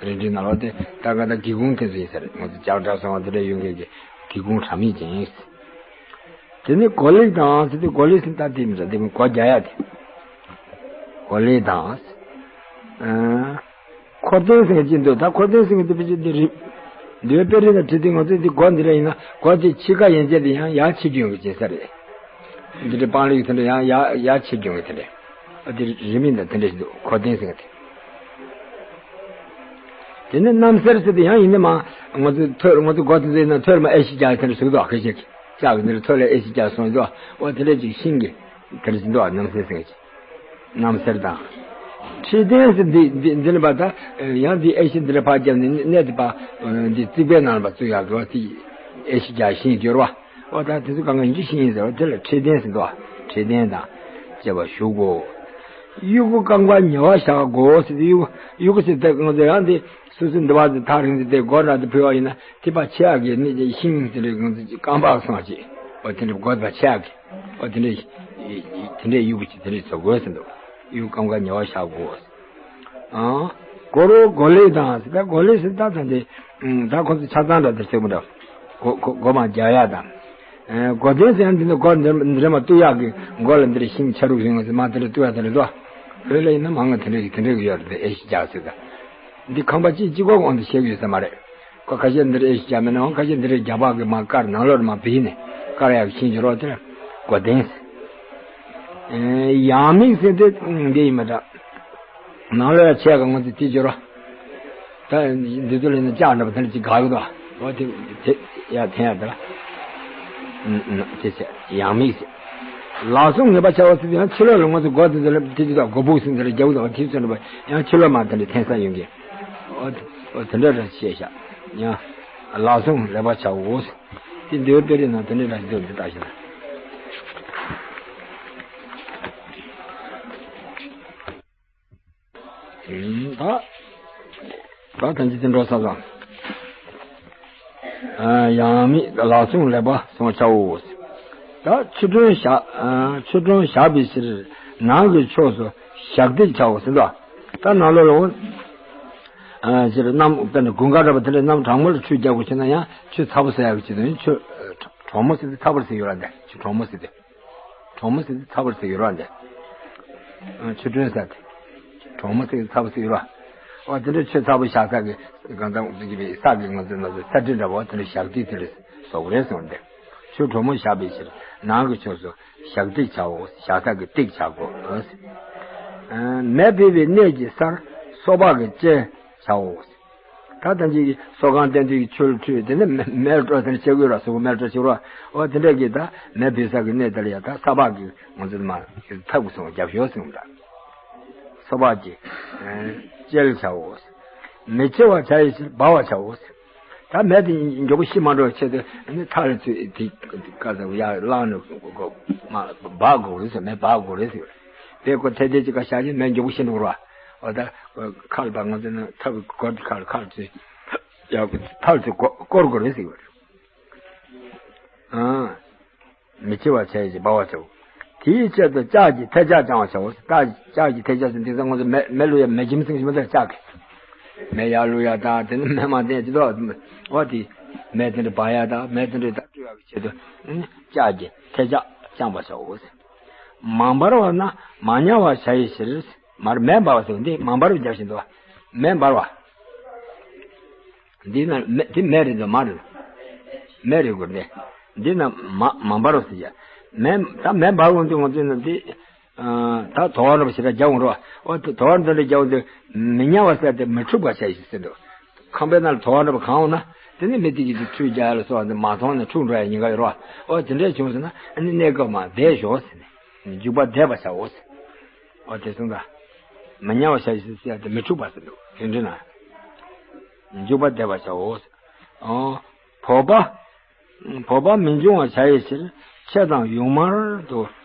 རིན་བྲིས་ནང་ལོགས་དེ་ད་ག་ད་སྒེའུ་ཁུང་དེ་ཚོ་ཡིན་ཟེར། ང་ཚོ་ལྕགས་དྲ་སོང་བ་དེ་འདྲ་ཡོང་མཁན་གྱི་སྒེའུ་ཁུང་དྲ་མིག་ཅན་ཡིན་ཟེར། དེ་ནི་སྒོ་གླེགས་དང་ཟེར་དུས་སྒོ་གླེགས་ཟེར་ད་དེ་མི་འདྲ་དེ་སྒོ་རྒྱག་ཡ་དེ། སྒོ་གླེགས་དང་། ཨ། འཁོར་སྟོན་ཟེར་གྱི་འདུག་ད་འཁོར་སྟོན་ཟེར་གྱི་འདུག་པའི་ཆེད་དུ་རིགས། འདི་བའི་དཔེ་རིས་ན་བྲིས་ཏེ་ང་ཚོས་འདི་སྒོ་འདི་འདྲ་ཡིན་ན་སྒོ་དེ་ཕྱི་ཁ་ཡན་ཆད་དེ་ཡང་ཡར་ཕྱེ་རྒྱུ་ཡོང་གི་བྱེད་ས་རེད། འདི་འདྲ་སྤང་ལེགས་དེ་འདྲ་ཡང་ཡར་ཡར་ཕྱེ་རྒྱུ་ཡོང་གི་དེ་འདྲ། ཨ་དེ་རིས་མིང་དང་དེ་འདྲ་ཞིག་འདུག་འཁོར་སྟོན་ཟེར་གྱི་དེ། དེ་ནས་རྣམ་གསལ་ཟེར་དེ་ཡང་ཡིན་ནི་མ། ང་ཚོས་ཐོད་ང་ཚོ་སྒོ་དེ་ཚོ་ཡིན་ན་ཐོད་མ་ཨེ་ཤི་རྒྱག་དེ་འདྲ་ཟུག་དོག་ཁ་ཤས་ཀྱིས་ལྕགས་ཀྱི་འདི་འདྲ་ཐོད་ལ་ཨེ་ཤི་རྒྱག་སོང་དོག་འོ་དེ་འདྲ་ཅིག་ཤིང་གི་དེ་འདྲ་ཟིན་དོག་རྣམ་གསལ་ཟེར་གྱི། རྣམ་གསལ་དང་། ཁྲི་སྟན་ཟེར་འདི་འདི་འདི་ནི་པ་ད་ཡང་འདི་ཨེ་ཤི་འདི་འདྲ་ཕར་བརྒྱབ་ནས་གནས་དེ་པ་འདི་རྩིག་པའི་ནང་ལ་པ་བཙུགས་ཡག་གི་འོ་དེ་ཨེ་ཤི་རྒྱག་ཤིང་བསྒྱུར་བ། འོ་ད་དེ་ཚོ་གང་ག་ཡིན་གྱི་ཤིང་ཡིན་ཟེར་བ་དེ་ལ་ཁྲི་སྟན་ཟེར་དོག་ཁྲི་སྟན་དང་བཅས་པ་བཞུགས་གོ། དབྱུ་གུ་རྐང་པ་ཉེ་བར་བཞག་གོ་ཟེར་ཏེ་དབྱུ་གུ་དབྱུ་གུ་ཟེར་ཏེ་ང་ཚོ་ཡང་འདི་སོ་སོའི་འདི་བ་འདི་ཐག་རིང་ཟེར་ཏེ་སྒོ་ར་འདི་ཕུལ་བ་ཡིན་ན་དེ་པ་ཆེ་ཡག་གི་ནི་ཤིང་དེ་འདྲའི་ང་ཚོ་རྐང་པ་སོང་བ་ཅིག་འོ་དེ་འདྲའི་སྒོ་དེ་པ་ཆེ་ཡག་གི་འོ་དེ་འདྲའི་དེ་འདྲའི་དབྱུ་གུ་ཅིག་དེ་འདྲའི་བཟོ་དགོས་ཟེར་འདུག་དབྱུ་གུ་རྐང་པ་ཉེ་བར་བཞག་གོ་ཟེར། ཨང་། སྒོ་རུ་སྒོ་གླེགས་དང་ཟེར་ད་སྒོ་གླེགས་ཟེར་ད་ད་འདི་ད་ཁོ་ཚོ་ཆ་ཚང་འདྲ་དེ་ཟེར་མི་འདྲ། སྒོ་སྒོ་སྒོ་མ་རྒྱག་ཡག་དང་། ཨེ། སྒོ་སྟོན་ཟེར་ཡང་འདི་ནི་སྒོ་འདི་འདི་རེ་མ་གཏུག་ཡག་གི་སྒོ་ལ་འདི་རེ་ཤིང་ཆ་རུག་རིང་བ་ཟེར་མ་དེ་འདྲ་གཏུག་ཡག་དེ་འདྲ་འདུག་བོད་ལ་ཡིན་ན་མང་ང་དེ་འདྲ་གི་དེ་འདྲ་གི་ཡོད་རེད་དེ་ཨེ་ཤི་རྒྱག་ཟེར་ད། འདི་ཁང་པ་གཅིག་གཅིག་པོ་དབང་དུ་བྱེད་ཀྱི་ཡོད་ས་མ་རེད། ཁོ་ཁ་ཤས་འདི་རེ་ཨེ་ཤི་རྒྱག་མེད་ན་འོང་ཁ་ཤས་འདི་རེ་རྒྱག་པ་གི་མ་དཀར་ནང་ལོགས་རེ་མ་བིས་ནས་དཀར་ཡག་གི་ཤིང་ཆུ་རོགས་དེ་རེ་སྒོ་སྟོན་ཟེར། ཨེ། ཡང་མིག་ཟེར་དེ་འདི་ཡིན་མ་འདྲ། ནང་ལོགས་ཡ་ཆས་ག་ང་ཚོ་དེ་སྦྱོར་བ། ད་འདི་ཚོ་ལ་ནི་ལྕགས་འདྲ་པོ་དེ་འདྲ་ཅིག་དགའ་གི་འདུག་འོ་དེ་དེ་ཡ་འཐེན་ཡ་དེ་ལ། དེ་ཚེ་ཡང་མིག་ཟེར། ལག་ཟུང་ངེས་པར་བྱའོ་ཟེར་དུས་ཡང་ཕྱི་ལོགས་ལ་ང་ཚོ་སྒོ་དེ་ཚོ་ལ་དེ་ཚོ་ལ་སྒོ་སྦུག་ཟེར་འདི་ལ་རྒྱབ་འདུག་དེ་ཚོ་འདྲ་པོ་ཡང་ཕྱི་ལོགས་མ་དེ་འདྲ་འཐེན་ས་ཡོང་གི། འོ་དེ་འོ་དེ་འདྲ་རེ་བཤད་ཤག་ཡང་ལག་ཟུང་ལེགས་པར་བྱའོ་ཟེར། དེ་འདོད་པའི་རིགས་ན་དེ་འདྲ་རེ་འདོད་འདི་ལྟ་ཞིག་ན། ད། ད་ཐམས་ཅད་དེ་འགྲོ་ས་དང་། ཡང་མིག་ལག་ཟུང་ལེགས་པར་བྱའོ། ད་ཆོས་སྒྲོན་བཞག་ཆོས་སྒྲོན་བཞག་པའི་ཕྱིར་ནང་གི་ཕྱོགས་སུ་ཞག་སྟེགས་བྱའོ་ཟེར་འདུག་ད་ནང་ལོགས་ལ་འོང་། ཕྱིར་གནམ་དཔེར་ན་དགུན་ཁ་འདྲ་པོ་དེ་འདྲའི་གནམ་གྲང་མོ་ལ་ཆུ་རྒྱག་དགོས་བྱུང་ན་ཡང་ཆུ་ཚ་པོ་ཟ་ཡག་གི་ཆེད་དུ་ཆུ་གྲང་མོ་ཟེར་ཏེ་ཚ་པོར་ཟེར་ཡོད་ར་འདི་ཆུ་གྲང་མོ་ཟེར་ཏེ། གྲོག་མོ་ཟེར་ཚ་བར་ཟེར་ཡོད་ར་འདི། ཆུ་སྒྲོན་ཟེར་ཏེ། གྲོག་མོ་ཟེར་ཚ་བར་ཟེར་ཡོད་ར། འོ་དེ་འདྲ་ཆུ་ཚ་བོ་བཞག་ས་གི་གང་ལྟར་ཟེར་གྱི་པའི་ས་གི་ང་ཚོ་ང་ཚོ་ས་འདྲི་འདྲ་བོ་དེ་འདྲ་ཞག་ཏིག་དེ་འདྲ་བཟོ་གི་རེད་གསུངས་ཏེ། ཆུ་གྲོག་མོ་བཞག་པའི་ཕྱིར་ནང་གི་ཕྱོགས་སུ་ཞག་སྟེགས་བྱའོ། བཞག་ས་གི་སྟེགས་བྱ་དགོས། མེ་སྦར་བའི་གནས་ཀྱི་སར་སོ་ཕག་གི་སྤྱན་བྱའོ། ད་ལྟ་ཅིག་གི་སོ་ཁང་བསྟན་དུས་ཀྱི་ཆུ་ལ་ཁྲུས་དེ་ནས་མེ་མེ་སྤྲོ་དེ་ནས་ཆེ་དགོས་ར་སོ་མེ་སྤྲོ་ཆེ་ར་འོ་དེ་འདྲ་གི་ད་མེ་སྦར་ས་གི་གནས་དེ་ལ་ཡ་ད་ས་ཕག་གི་ང་ཚོ་མ་ཐབ་ཀྱི་སོང་རྒྱབ་ཤོག་སོང་ད་སོ་ཕག་གི་སྤྱན་བྱའོ། མི་འཆི་བར་བྱ་ཡི་ཕྱིར་སྦ་བར་བྱའོ། ད་མེ་དེ་མགྱོགས་པོ་ཤི་མ་འགྲོ་བའི་ཆེད་དུ་ནི་ཐག་ལ་ཚུད་དེ་ཀ་ས་ཡར་བླངས་ནས་མ་སྦ་དགོས་རེད་ཟེར་མེ་སྦ་དགོས་རེད་ཟེར། དེ་ཁོ་ཐལ་ཐལ་ཅིག་ག་བཞག་ཡིན་མེ་མགྱོགས་པོ་ཤི་འགྲོ་ར། འོ་ད་ཁ་ལ་པ་ང་ཚོ་ནི་ཐབ་སྒོ་ཁ་ལ་ཁ་ལ་ཚུད་ཡག་ཐག་ཚུད་སྐོར་དགོས་རེད་ཟེར་བ་རེད། ཨང་། མི་འཆི་བར་བྱ་ཡི་ཕྱིར་སྦ་བར་བྱའོ། དེའི་ཆེད་དུ་ལྕགས་ཀྱི་ཐལ་ལྕག་བཅང་བར་བྱའོ། ད་ལྕགས་ཀྱི་ཐལ་ལྕག་ཟེར་འདི་ཚོ་ང་ཚོ་མེ་མེ་བླུག་ཡ་མེ་ཁྱིམ་ཟེར་གྱི་མི་འདུག་ལྕགས་ཀྱི། མེ་ཡར་བླུག་ཡ་དང་དེ་ནི་མེ་མ་བསྟན་ཅི་ཐོག་འོ་དེ་མེ་དེ་འདྲ་སྦ་ཡ་དང་མེ་དེ་འདྲ་ད་བཀྲུ་ཡ་གི་ཆེད་དུ་ལྕགས་ཀྱི་ཐལ་ལྕག་བཅང་བར་བྱའོ། མ་འབར་བ་ན་མ་ཉམས་པར་བྱ་ཡི་ཕྱིར། མར་མེ་འབར་བ་ཟེར་འདི་མ་འབར་བ་རྒྱག་བཞིན་དུ་མེ་འབར་བ། འདི་ན་མེ་འདི་མེ་རེད་འདུག་མ་རེད། མེ་རེད་དགོས་འདི། འདི་ན་མ་མ་འབར་བ་ཟེར་ཡ། མེ་ད་མེ་འབར་འོང་དུས་ང་ཚོས་ན་འདི། ད་དོ་བ་འདྲ་པོ་ཞེ་དྲག་རྒྱག་འོང་རོགས། འོ་དེ་དོ་བ་འདི་འདྲ་རྒྱག་འོང་དུས་མི་ཉམས་པ་ཟེར་ཏེ་མི་འཁྲུགས་པ་བྱ་ཡི་ཟེར་འདུག་ཁང་པའི་ནང་ལ་དོ་བ་འདྲ་པོ་གང་འོང་ན། དེ་ནི་མི་དེ་གིས་དེ་ཁྲུས་རྒྱག་ཡ་ལ་སོགས་དེ་མ་མཐོང་ནས་འཁྲུག་འགྲོ་ཡ་ཉེན་ཁ་ཡོད་རེད་བ། འོ་དེ་འདྲས་བྱུང་སོང་ན་ཨ་ནི་གནས་སྐབས་མར་བསྡད་ཞོག་ཟེར་ནས། འཇུག་པ་བསྡད་པར་བྱའོ་ཟེར། འོ་དེ་གསུངས་ད། མི་ཉལ་བར་བྱ་ཞིང་ཟེར་ཡ་དེ་མི་འཁྲུག་པ་ཟེར་འདུག་དེ་འདྲས་ན། འཇུག་པ་བསྡད་པར་བྱའོ་ཟེར། འོ། བོགས་པ། བོགས་པ་མི་འབྱུང་བར་བྱ་བའི་ཕྱིར། ཕྱེ་དང་ཡུངས་མར་དུ་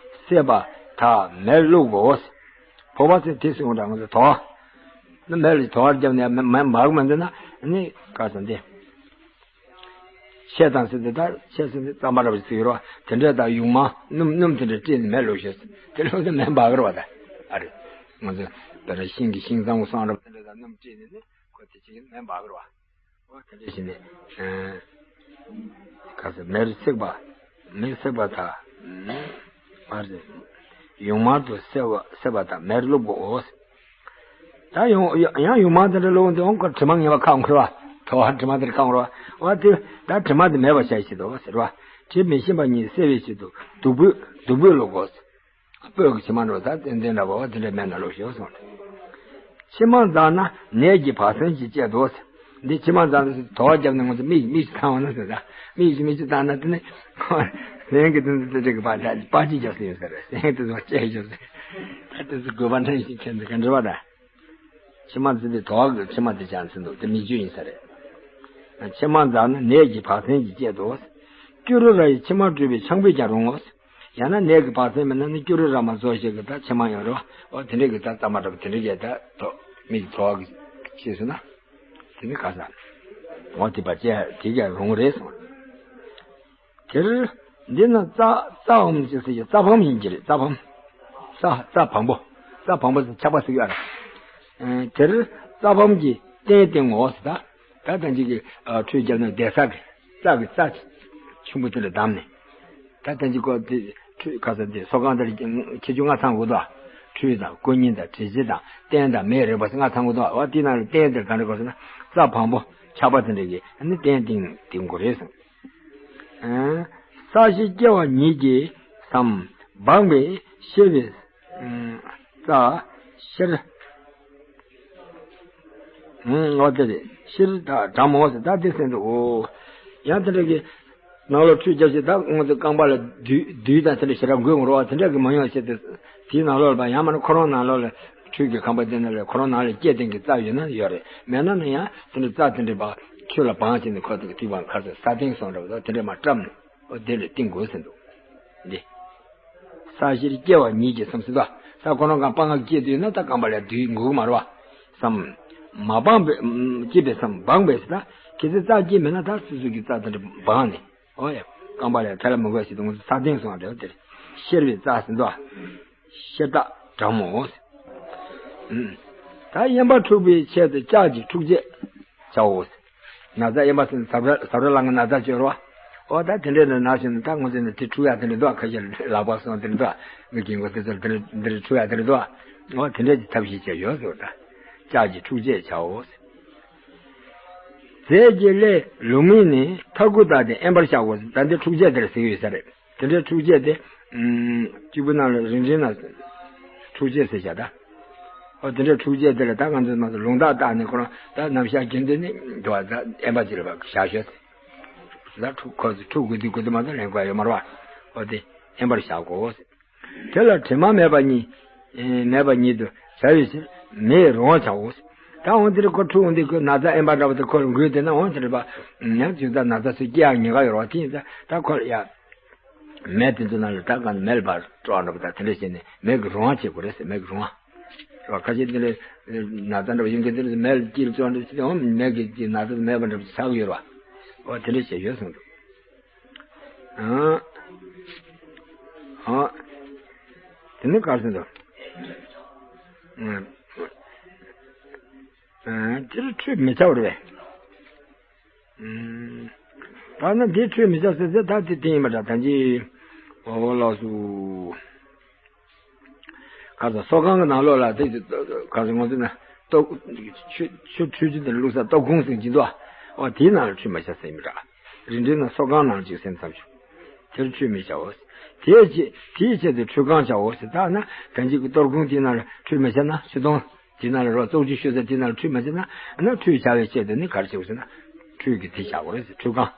བསྲེས་པ་དག་མེར་བླུག་གོ། བོགས་པ་ཟེར་དེ་སུ་འདྲ་ང་ཚོ་དོ། ནི་མེ་ལ་དོ་བར་བརྒྱབ་ནས་མེ་མེ་འབར་གི་མི་འདུག་ན་ནི་ག་ཟེར་འདི། ཕྱེ་དང་ཟེར་དེ་ལྟར་ཕྱེ་ཟེར་དེ་རྩམ་པ་འདྲ་བ་ཞིག་ཡོད་རེད་བ། དེ་འདྲ་དང་ཡུངས་མར་སྣུམ་སྣུམ་དེ་འདྲ་བསྲེས་ནས་མེར་བླུགས་ཤོག་དེ་བླུགས་ནས་མེ་འབར་གི་རེད་བ་ད། ཨ་རེ། ང་ཚོ་དཔེར་ན་ཤིང་གི་ཤིང་ཚང་གི་སོང་འདྲ་བ་དེ་འདྲ་དང་སྣུམ་བསྲེས་ནས་ནི་ཁོ་དེ་བྱེད་ཀྱི་མེ་འབར་གི་རེད་བ། འོ་དེ་འདྲ་བྱས་ནས། ཨ། ག་ཟེར་མེར་བསྲེགས་པ། མེར་བསྲེགས་པ་དང་། མར། ཡུངས་མར་དུ་བསྲེས་པ་བསྲེས་པ་དང་མེར་བླུག་གོ། ད་ཡང་ཡང་ཡུངས་མར་དེ་འདྲ་བླུག་འདི་འོང་ཁོ་དྲི་མ་ངན་པ་ཁ་འཁོར་བ། དོ་བ་དྲི་མ་དེ་འདྲ་ཁ་འཁོར་བ། འོ་དེ་ད་དྲི་མ་དེ་མེད་པ་བྱ་ཞིག་འདུག་ཟེར་བ། དྲི་མི་ཞིམ་པ་ཉིད་སེལ་བའི་ཆེད་དུ་བདུག་སྤོས་བདུག་སྤོས་བླུག་གོ། སྤོས་ཀྱི་ཕྱེ་མ་འགྲོ་ད་ཏན་ཏན་འདྲ་བ་བ་དེ་འདྲ་མེད་ན་ལོ་ཞེས་གསུངས་ཏེ། ཕྱེ་མ་འཛག་ན་ནད་ཀྱི་བག་ཚན་གྱིས་བཅད་དོ། འདི་ཕྱེ་མ་འཛག་ན་དོ་བ་བརྒྱབ་ནས་ང་ཚོ་མིག་མིག་ཅིག་བཏང་བ་ན་ཟེར་ད། མིག་ཅིག་མིག་ཅིག་བཏང་ན་དེ་ནི་ལན་གྱི་དེ་འདི་དེ་འདྲ་གི་པ་ད་པ་ཅིག་རྒྱབ་སུ་ཡོད་ས་རེད། ལན་དེ་ཚོ་བཅད་རྒྱབ་སུ། ད་དེ་ཚོ་དགོས་པ་འདྲ་ཞིག་ཁྱེད་ཚོ་ག་འདྲ་བ་ད། ཕྱེ་མ་འཛིན་པའི་དོ་བ་གི་ཕྱེ་མ་དེ་ཅང་ཟིན་འདུག་དེ་མིག་ཆུ་ཡིན་ས་རེད། ཕྱེ་མ་འཛག་ན་ནད་ཀྱི་བག་ཚན་གྱིས་བཅད་དོ། སྐྱུ་རུ་ར་ཡི་ཕྱེ་མ་བཀྲུས་པའི་ཆང་ཕུད་ཀྱང་རུང་ངོ་། ཡང་ན་ནད་ཀྱི་བག་ཚན་མིན་ན་ནི་སྐྱུ་རུ་ར་མ་བཟོ་ཞིག་གི་ད་ཕྱེ་མ་ཡང་རུང་འོ་དེ་འདྲས་ཀྱི་ད་རྩ་མ་འདྲ་པོ་དེ་འདྲས་ཀྱི་ད་དོ་མིག་གི་དོ་བ་གི་ཤེས་སོང་ན། དེ་ནི་ག་ས། འོ་དེ་པ་ཅེ་དེ་ཀྱང་རུང་རེད་གསུངས། དེར་འདི་ནི་རྩ་རྩ་འམ་ཅི་ཟེར་གྱི་རྩ་བམ་ཡིན་གྱི་རེད། རྩ་བམ། རྩ་རྩ་བམ་པོ། རྩ་བམ་པོ་ཟེར་ཆག་པ་ཟེར་གྱི་ཡོད་རེད། དེར་རྩ་བམ་གྱི་སྟན་བཏིང་ངོ་ཟེར་ད། ད་ལྟ་ཅིག་གི་ཁྲུས་བརྒྱབ་ན་བསྡད་ས་གི་རྩ་གི་རྩ་ཆེན་པོ་དེ་ལ་བསྡམས་ནས། ད་ལྟ་ཅིག་གོ་དེ་ཁྲུས་ག་ས་དེ་སོ་ཁང་དེ་ལ་ཁྱེད་ཆུ་ང་ཚང་དགོས་དོ། ཁྲུས་དང་དཀོན་གཉེར་དང་དྲི་ཆབ་དང་སྟན་དང་མེ་རེག་པ་ང་ཚང་དགོས་དོ། འོ་དེ་ནང་ལ་སྟན་དེར་ག་འདྲ་དགོས་ཟེར་ན་རྩ་བམ་པོ་ཆག་པ་དེ་འདྲ་གི་ཨ་ནི་སྟན་བཏིང་བཏིང་དགོས་རེད་གསུངས། ས་གཞི་སྐྱེ་བ་ཉིད་ཀྱིས་སམ། སྦངས་པས་གཤེར་བའི་རྩ་ཤེར། འོ་དེ་རེད། ཤེར་དང་གྲམ་འོ་ཟེར་ད་དེ་ཟེར་འདུག་ཡང་དེ་འདྲ་གི་ནང་ལོགས་ཁྲུས་རྒྱབ་ཞིག་ད་ང་ཚོ་རྐང་པ་ལ་རྡུལ་རྡུལ་དང་དེ་འདྲ་ཞེ་དྲག་འགོས་འོང་རོགས་དེ་འདྲ་གི་མ་ཡོང་ཞེས་ཏེ། དེའི་ནང་ལོགས་ལ་ཡང་མིན་ན་ཁོ་རང་ནང་ལོགས་ལ་ཁྲུས་ཀྱི་ཁང་པ་དེ་ནང་ལ་ཁོ་རང་ནང་ལ་སྐྱེ་ལྡན་གྱི་རྩ་ཡོད་ན་ཡོད་རེད། མེད་ན་ནི་ཡང་དེ་འདྲ་རྩ་དེ་འདྲ་བ་ཆུ་ལ་སྦངས་བྱས་ནས་ཁོ་དེ་གི་ཐིགས་པ་ཁར་ས་ས་སྟེང་སོང་འདྲ་བ་དེ་འདྲ་མ་བཀྲམ་ནས་འོ་དེ་ལ་བཏིང་དགོས་ཟེར་འདུག་འདི། ས་གཞིར་སྐྱེ་བ་ཉིད་ཀྱིས་སམ་ཟེར་ད། ས་ཁོ་རང་གང་སྤང་ང་སྐྱེས་དུས་ན་ད་རྐང་པ་ལ་རྡུལ་འགུག་མ་རེད་བ། སམ། མ་སྦངས་པའི་སྐྱེས་པའི་སམ་སྦངས་པའི་ཟེར་ད། གལ་སྲིད་རྩ་སྐྱེས་མེད་ན་ད་སོ་སོ་གི་རྩ་དེ་འདྲ་སྦངས་ནས། ཨོ་ཡ། རྐང་པ་ལ་ཐལ་མི་དགོས་ཞེས་དུས་ས་སྟེང་སོང་བ་རེད་དེར། གཤེར་བའི་རྩ་ཟིན་ཏོ། གཤེར་རྟགས་གྲང་མོ། ད་གཡན་པ་འཁྲུགས་པའི་ཆེད་དུ་ལྕགས་ཀྱི་འཁྲུག་བྱེད་བྱའོ། ན་ཚ་གཡན་པ་ཟིན་ཟབ་ར་ཟབ་ར་ལངས་ན་ཚ་བཅོས་རོ། ཨོ་ད་དེ་འདྲས་ནི་ན་བཞིན་ནི་ད་ངོ་ཚ་ནི་དེ་འཁྲུག་ཡ་དེ་འདྲས་འདུག་ཁ་ཤས་ལག་པ་སོང་དེ་འདྲས་འདུག་མི་གི་མགོ་དེ་ཚོ་དེ་འདྲས་དེ་འདྲས་འཁྲུག་ཡ་དེ་འདྲས་འདུག་ཨོ་དེ་འདྲས་ཀྱི་ཐབས་ཤེས་བྱས་ཡོད་ཟེར་བ་ད། ལྕགས་ཀྱི་འཁྲུག་བྱེད་བྱའོ། རྫས་ཀྱི་ཀླད་ལུག་མིག་ནི་ཐ་གུ་བཏགས་ཏེ་གཡན་པར་བཞག་གོ། ད་འདི་འཁྲུག་བྱེད་དེར་ཟེར་གྱི་ཡོད་ས་རེད། དེ་འདྲའི་འཁྲུག་བྱེད་དེ། གཅིག་པུ་ནང་ལ་རིང་འདྲའི་ནང་འཁྲུག་བྱེད་ཟེར་བྱ་ད། ཨོ་དེ་འདྲའི་འཁྲུག་བྱེད་དེ་ལ་ད་ང་ཚོས་མ་གཏོགས་ལུང་ཐག་བཏགས་ནས་ཁོ་རང་ད་ནམ་ཞག་གི་འདི་ནི་འགྲོ་བ་ད་གཡན་པ་ཅིག་ལ་བཞག་ཤོག་ཟེར། ད་འཁྲུག་ཁོ་ཚོ་འཁྲུག་དགོས་དུས་དགོས་དུས་མ་གཏོགས་ལེན་དགོས་ཡ་ཡོད་མ་རེད་བ། ཨོ་དེ་གཡན་པར་བཞག་གོ་ཟེར། དེ་ལ་དྲི་མ་མེད་པ་ཉིད། མེད་པ་ཉིད་དུ་བྱ་བའི་ཕྱིར་མེས་རུང་བར་བྱའོ། ད་འོང་དེ་རིང་ཁོ་འཁྲུག་འོང་དེ་ཁོ་ན་ཚ་གཡན་པ་འདྲ་བོ་དེ་ཁོ་ལ་འགོས་དེ་ན་འོང་དེ་རེད་པ། ཉག་ཅིག་ད་ན་ཚ་སུ་སྐྱེ་ཡག་ཉེན་ཁ་ཡོད་རེད་བ། དེ་ཡིན་ད་ད་ཁོ་ལ་ཡ། མེ་དེ་ཚོ་ནང་ལ་ད་གང་མེ་ལ་ཕར་སྤྲོ་བ་འདྲ་བོ་ད་དེ་འདྲ་བྱས་ནས་མེ་གི་རུང་བ་བྱེད་དགོས་རེད་ཟེར། མེ་གི་རུང་བ། རེད་བ། ཁ་ཤས་དེ་འདྲ་ན་ཚ་འདྲ་བོ་ཡོང་གི་དེ་འདྲ་མེ་ལ་དཀྱིལ་སྤྲོ་བ་འདྲ་བྱས་ཏེ་འོང་མེ་གི་དེ་ན་ཚ་མེད་པ་འདྲ་བོ་ཆགས་ཀྱི་ཡོད་རེད་བ། འོ་དེ་འདྲ་བྱས་ཡོད་གསུངས་འདུག་ཨ། ཨ། དེ་ནི་ག་རེ་ཟེར་འདུག་ཨ། ཨ། དེར་ཁྲུས་མི་བྱའོ་རེད་པས། ཨ། ད་ནི་འདི་ཁྲུས་མི་བྱ་ཟེར་ཟེར་ད་དེ་དེ་ཡིན་པ་འདྲ་ད་ཅི། འོ་ལགས་སོ། ཁ་སང་སོ་ཁང་གི་ནང་ལོགས་ལ་དེ་ཁ་སང་ང་ཚོ་ན་ལྟོ་ཆུ་ཆུ་འཁྲུད་རྒྱུ་དེ་བླུགས་ས་ལྟོ་ཁུང་ཟེར་གྱི་འདུག་ཨོ་དེའི་ནང་ལ་ཁྲུས་མ་བྱ་ཟེར་མི་འདྲ། རིན་བྲལ་ན་སོ་ཁང་ནང་ཅིག་སེམས་ཙམ་ཞུ། དེར་ཁྲུས་མི་བྱའོ། དེའི་ཆེད་དེའི་ཆེད་དུ་ཁྲུས་ཁང་བྱའོ་ཟེར་ད་ན་གང་ཅིག་གི་གཏོར་ཁུང་དེའི་ནང་ལ་ཁྲུས་མི་བྱ་ན་ཆུ་དོང་ དེ་ནང་ལ་རོ་བཙོག་ཆུ་བཤོས་ཚེ་དེ་ནང་ལ་ཁྲུས་མ་བྱས་ན། ཨ་ན་ཁྲུས་བྱ་བའི་ཆེད་དུ་ནི་ག་རེ་བྱེད་དགོས་ཟེར་ན། ཁྲུས་ཀྱི་དེ་བྱ་དགོས་རེད་ཟེར། ཁྲུས་ཁང་།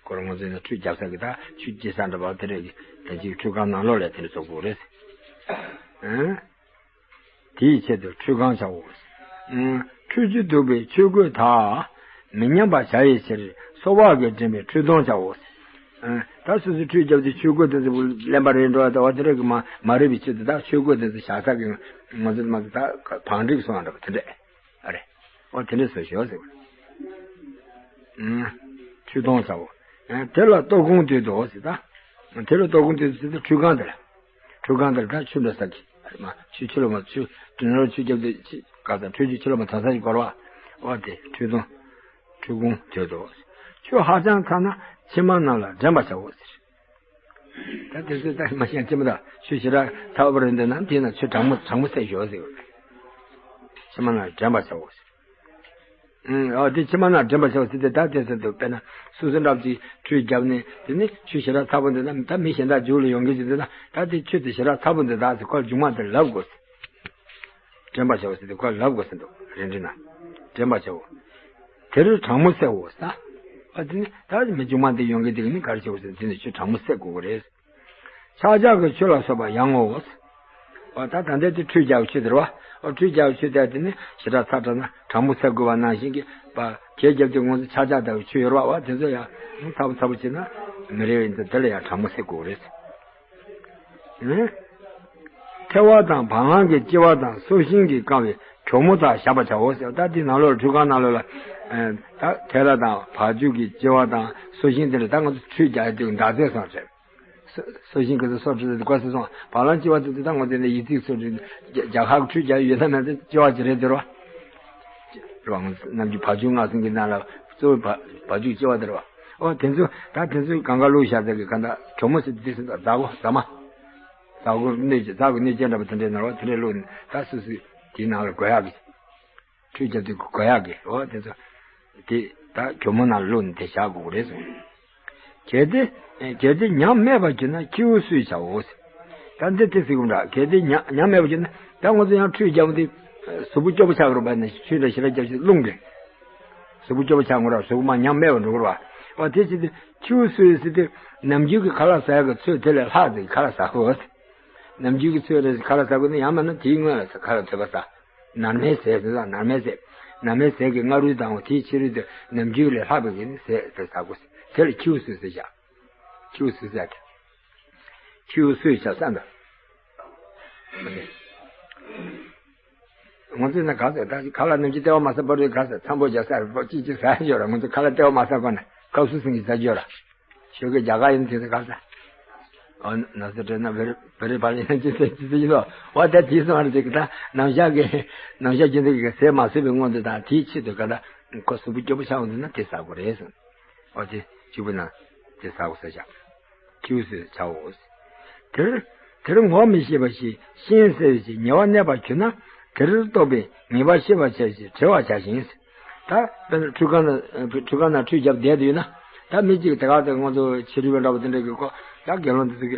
ཁོ་རང་ང་ཚོས་ནི་ཁྲུས་རྒྱབ་ས་གི་ད་ཆུ་སྐྱེལ་ས་འདྲ་བ་དེ་རེད་ཀྱི། ད་ཅིག་ཁྲུས་ཁང་ནང་ལོགས་ལ་དེ་འདྲ་བཙོག་དགོས་རེད་ཟེར། ཨང་། དེའི་ཆེད་དུ་ཁྲུས་ཁང་བྱའོ། ཨང་། ཁྲུས་ཀྱིས་བདུག་པའི་ཆོས་གོས་དག་མི་ཉམས་པར་བྱ་བའི་ཕྱིར་སོ་པ་གིས་བྲན་པའི་ཁྲུས་དོང་བྱའོ། ཨང་། ད་སོ་སོའི་ཁྲུས་རྒྱབ་དུས་ཆོས་གོས་དེ་ཚོ་ལེན་པ་རེད་འགྲོ་བ་དང་བ་དེ་རེད་ཀྱི། མ་མ་རེད་པའི་ཆེད་དུ་ད་ཆོས་གོས་དེ་ཚོ་བཞག་ས་གི་ང་ཚོ་མ་ཚོ་ད་བང་སྒྲིག་སོང་བ་འདྲ་བ་དེ་འདྲས། ཨ་རེ། ཨོ་དེ་འདྲས་བཟོ་ཤོག་ཟེར་བ། ཨང་། ཁྲུས་དོང་བྱའོ། ཨང་། དེ་ལ་ལྟོ་གུང་དུད་དོ་ཟེར་ད། དེ་ལ་ལྟོ་གུང་དུད་དོ་ཟེར་ད་ཁྲུས་ཁང་དེ་ལ། ཁྲུས་ཁང་དེ་ལ་ད་ཆུ་འདྲ་ས་གི། ཨ་རེ་མ་ཆུ་ཆུ་ལོ་མ་ཆུ་དུད་ནོར་ཆུ་རྒྱབ་དེ་ཆི་ག་ས་ཁྲུས་ཆུ་ཆུ་ལོ་མ་ཐོན་ས་ཞིག་སྐོར་བ། ཨོ་དེ་ཁྲུས་དོང་། ཁྲུས་གུང་དུད་དོ། ཆུ་ཧ་ཅང་ཚ་ན་ཕྱེ་མ་རྣམས་ལ་འགྲན་པར་བྱའོ་ཟེར། ད་དེ་ཚོ་ད་མ་ཤེས་ཅི་མ་ད་ཆུ་ཞེ་དྲག་ཚ་བ་རེད་འདོད་ན་དེ་ན་ཆུ་གྲང་མོ་གྲང་མོ་བསྲེགས་ཞོག་ཟེར་བ། ཕྱེ་མ་ན་འགྲན་པར་བྱའོ་ཟེར། ཨང་། ཨ་དེ་ཕྱེ་མ་ན་འགྲན་པར་བྱའོ་ཟེར་ཏེ་ད་དེ་ཚོ་འདུག་དཔེར་ན་སོ་སོ་འདྲ་ཅིག་ཁྲུས་བརྒྱབ་ནས་དེ་ནི་ཆུ་ཞེ་དྲག་ཚ་བོ་འདོད་ན་ད་མི་གཞན་དག་རྒྱུགས་ལ་ཡོང་གི་ཅི་འདོད་ན་ད་དེ་ཆུ་དེ་ཞེ་དྲག་ཚ་བོ་འདོད་ད་ཟེར་ཁོ་ལ་མཇུག་མ་དེ་ལབ་དགོས་ཟེར། འགྲན་པར་བྱའོ་ཟེར་ཏེ་ཁོ་ལབ་དགོས་ཟེར་འདུག་རེད་འདྲི་ན། འགྲན་པར་བྱའོ། དེར་གྲང་མོ་བསྲེག་འོ་ཟེར། ཨ་དེ་ནི་ད་མི་མཇུག་མ་འདི་ཡོང་གི་འདུག་ནི་ག་རེ་བྱའོ་ཟེར་དེ་ནི་ཆུ་གྲང་མོ་བསྲེག་དགོས་ཀྱི་རེད། ཆག་ཆག་གི་ཆུ་ལ་སོགས་པ་ཡང་ངོ་། ཨ་ད་ད་ལྟའི་དེ་ཁྲུས་རྒྱག་ཆུ་དེ་རེད་བ། ཨ་ཁྲུས་རྒྱག་ཆུ་དེ་དེ་ནི་ཞེ་དྲག་ཚ་དྲགས་ན་གྲང་མོ་བསྲེག་དགོས་པ་ནང་བཞིན་གྱི་པ་གད་རྒྱབ་དེ་ངོ་ཚ་ཆག་ཆག་དང་ཆུ་ཡོད་རེད་བ། དེ་ཚོ་ཡང་ཚ་པོ་ཚ་པོ་བྱས་ན་མི་རེ་བའི་འདི་དེ་ལ་ཡང་གྲང་མོ་བསྲེག་དགོས་རེད། ཨེ། ཐལ་བ་དང་བ་ལང་གི་ལྕི་བ་དང་སོ་ཤིང་གིས་བཀང་བའི་གྱོག་མོ་དག་བཞག་པར་བྱའོ་ཟེར། ད་དེའི་ནང་ལོགས་ཁྲུས་ཁང་ནང་ལོགས་ལ། ཨེ། ད་ཐལ་བ་དང་བ་ཕྱུགས་ཀྱི་ལྕི་བ་དང་སོ་ཤིང་དེ་འདྲ་ད་ང་ཚོ་ཁྲུས་རྒྱག་ཡ་དུས་འདག་རྫས་སོང་རེད། སོ་སོ་ཤིང་གི་སོ་ཁྲུས་དེ་དགོས་སོང་། བ་ལང་ལྕི་བ་དེ་ད་ང་ཚོ་ནས་ཡིག་ཚིག་སོ་ཁྲུས་རྒྱ་གར་ཁྲུས་རྒྱག་ཡ་ཡོད་ན་མེད་ན་ལྕི་བ་ཅིག་རེད་དེ་རོ། རང་ནམ་རྒྱུན་བ་ཕྱུགས་ལྔ་གསུམ་གྱི་ནང་ལ་གཙོ་བོ་བ་བ་ཕྱུགས་ལྕི་བ་དེ་རེད་བ། ཨོ་དེ་ཚོ་ད་དེ་ཚོའི་གང་ག་བླུགས་བཞག་ཚད་ཀྱི་ག་འདྲ་གྱོག་མོ་ཟེར་དེ་ཟེར་ད་ཟ་གོ་ཟ་མ། ཟ་གོ་སྣོད་ཀྱི་ཟ་གོ་སྣོད་ཅན་འདྲ་པོ་དེ་འདྲའི་ནང་ལ་དེ་འདྲའི་བླུགས་ནས་ད་སུ་སུ་དེའི་ནང་ལ་དགོས་ཡག་གི། ཁྲུས་རྒྱབ་དུས་དགོས་ཡག་གི་ཨོ་དེ་ཚོ། དེ་ད་གྱོག་མོ་ནང་བླུགས་ནས་དེ་བཞག་དགོས་ཀྱི་རེད་གསུངས། གལ་ཏེ། གལ་ཏེ་ཉམས་མེད་པར་གྱུར་ན་ཁྱེའུ་སུས་བྱའོ། ད་འདི་དེ་ཟེར་གོ་འདྲ། གལ་ཏེ་ཉམས་ཉམས་མེད་པར་གྱུར་ན་ད་ང་ཚོ་ཡང་ཁྲུས་རྒྱབ་དུས་གཟུགས་པོ་སྐྱོ་པོ་ཆགས་དགོས་རེད་པ། ནི་ཁྲུས་དང་ཞེ་དྲག་རྒྱབ་ཞིག་རླུང་གིས་གཟུགས་པོ་སྐྱོ་པོ་ཆགས་དགོས་རེད་པ། གཟུགས་པོ་མར་ཉམས་མེད་པར་འགྲོ་དགོས་རེད་པ། འོ་དེ་བྱེད་དུས་ཁྱེའུ་སུས་ཟེར་དུས་ནམ་རྒྱུན་གྱི་ཁ་ལག་ཟ་ཡག་གི་ཚོད་དེ་ལས་ལྷག་ཙམ་གྱི་ཁ་ལག་ཟ་དགོས། ནམ་རྒྱུན་གྱི་ཚོད་རེ་ཁ་ལག་ཟ་དགོས་ན་ཡང་མིན་ན་དེའི་སྔོན་ལ་ཁ་ལག་དོད་པ་ཟ། ནར་མའི་ཟས་ཟེར་ན་ནར་མའི་ཟས། ནར་མའི་ཟས་ཀྱི་སྔ་རོལ་དང་དེའི་ཕྱི་རོལ་དུ་ནམ་རྒྱུན་ལས་ལྷག་པའི་གི་ནི་ཟས་དེ་ཟ་དགོས། དེ་ལ་ཁྱེའུ་སུས་ཟེར་བྱ། ཁྱེའུ་སུས་ཟེར་གི། ཁྱེའུ་སུས་བྱ་ས་འདི། ང་ཚོས་ན་ག་ཟེར་ད་ཁ་ལག་ནམ་རྒྱུན་ལྟེ་བ་མ་ཟ་བར་དུ་ག་ཟེར་འཚམ་པོ་རྒྱག་ས་རེད་པ། ཅིག་ཅིག་ཟ་ཡ་ཡོད་ར། ང་ཚོ་ཁ་ལག་ལྟེ་བ་མ་ཟ་གོ་ན་ཁ་སུ་སིང་གི་ཟ་རྒྱུ་ཡོད་ར། ཞོགས་ཀས་རྒྱ་གར་ཡིན་དུས་ཚོད་ག་ས། ཨོ་ན་ཚོད་སྤྲད་ན་བེ་རི་བེ་རི་བ་ལི་ན་ཅི་ཟེར་ཅི་ཟེར་ཡིན་ལོ། འོ་ད་དེའི་སོང་བ་རེད་ཅིག་ད་ནམ་ཞག་གི་ནམ་ཞག་རྒྱུན་དུ་གི་ཟས་མ་ཟོས་པའི་སྔོན་དུ་དང་དེའི་ཆེད་དུ་ག་ད་ཁོ་གཟུགས་པོ་སྐྱོ་པོ་ཆགས་འོང་དུས་ན་དེ་ཟ་དགོས་རེད་གསུངས། འོ་དེ་གཅིག་པུ་ན་དེ་ཟ་དགོས་ས་བཞག་ཁྱེའུ་སུས་བྱའོ། དེར་དེར་ངོ་མི་ཤེས་པ་ཞིག་ཤིང་བསྲེགས་ཤིང་ཉེ་བར་གནས་པར་གྱུར་ན་དེར་གཏོགས་པའི་ངེས་པ་ཤེས་པར་བྱ་ཞིང་བྲི་བར་བྱ་ཞིང་། ད་དཔེར་ན་ཁྲུས་ཁང་ན་ཁྲུས་ཁང་ན་ཁྲུས་རྒྱབ་བསྡད་དུས་ན་ད་མི་གཅིག་དེ་ག་དེ་ང་ཚོ་ཕྱི་རོལ་པ་འདྲ་པོ་དེ་འདྲ་གི་ཁོ་ད་དགེ་སློང་དེ་ཚོ་གི་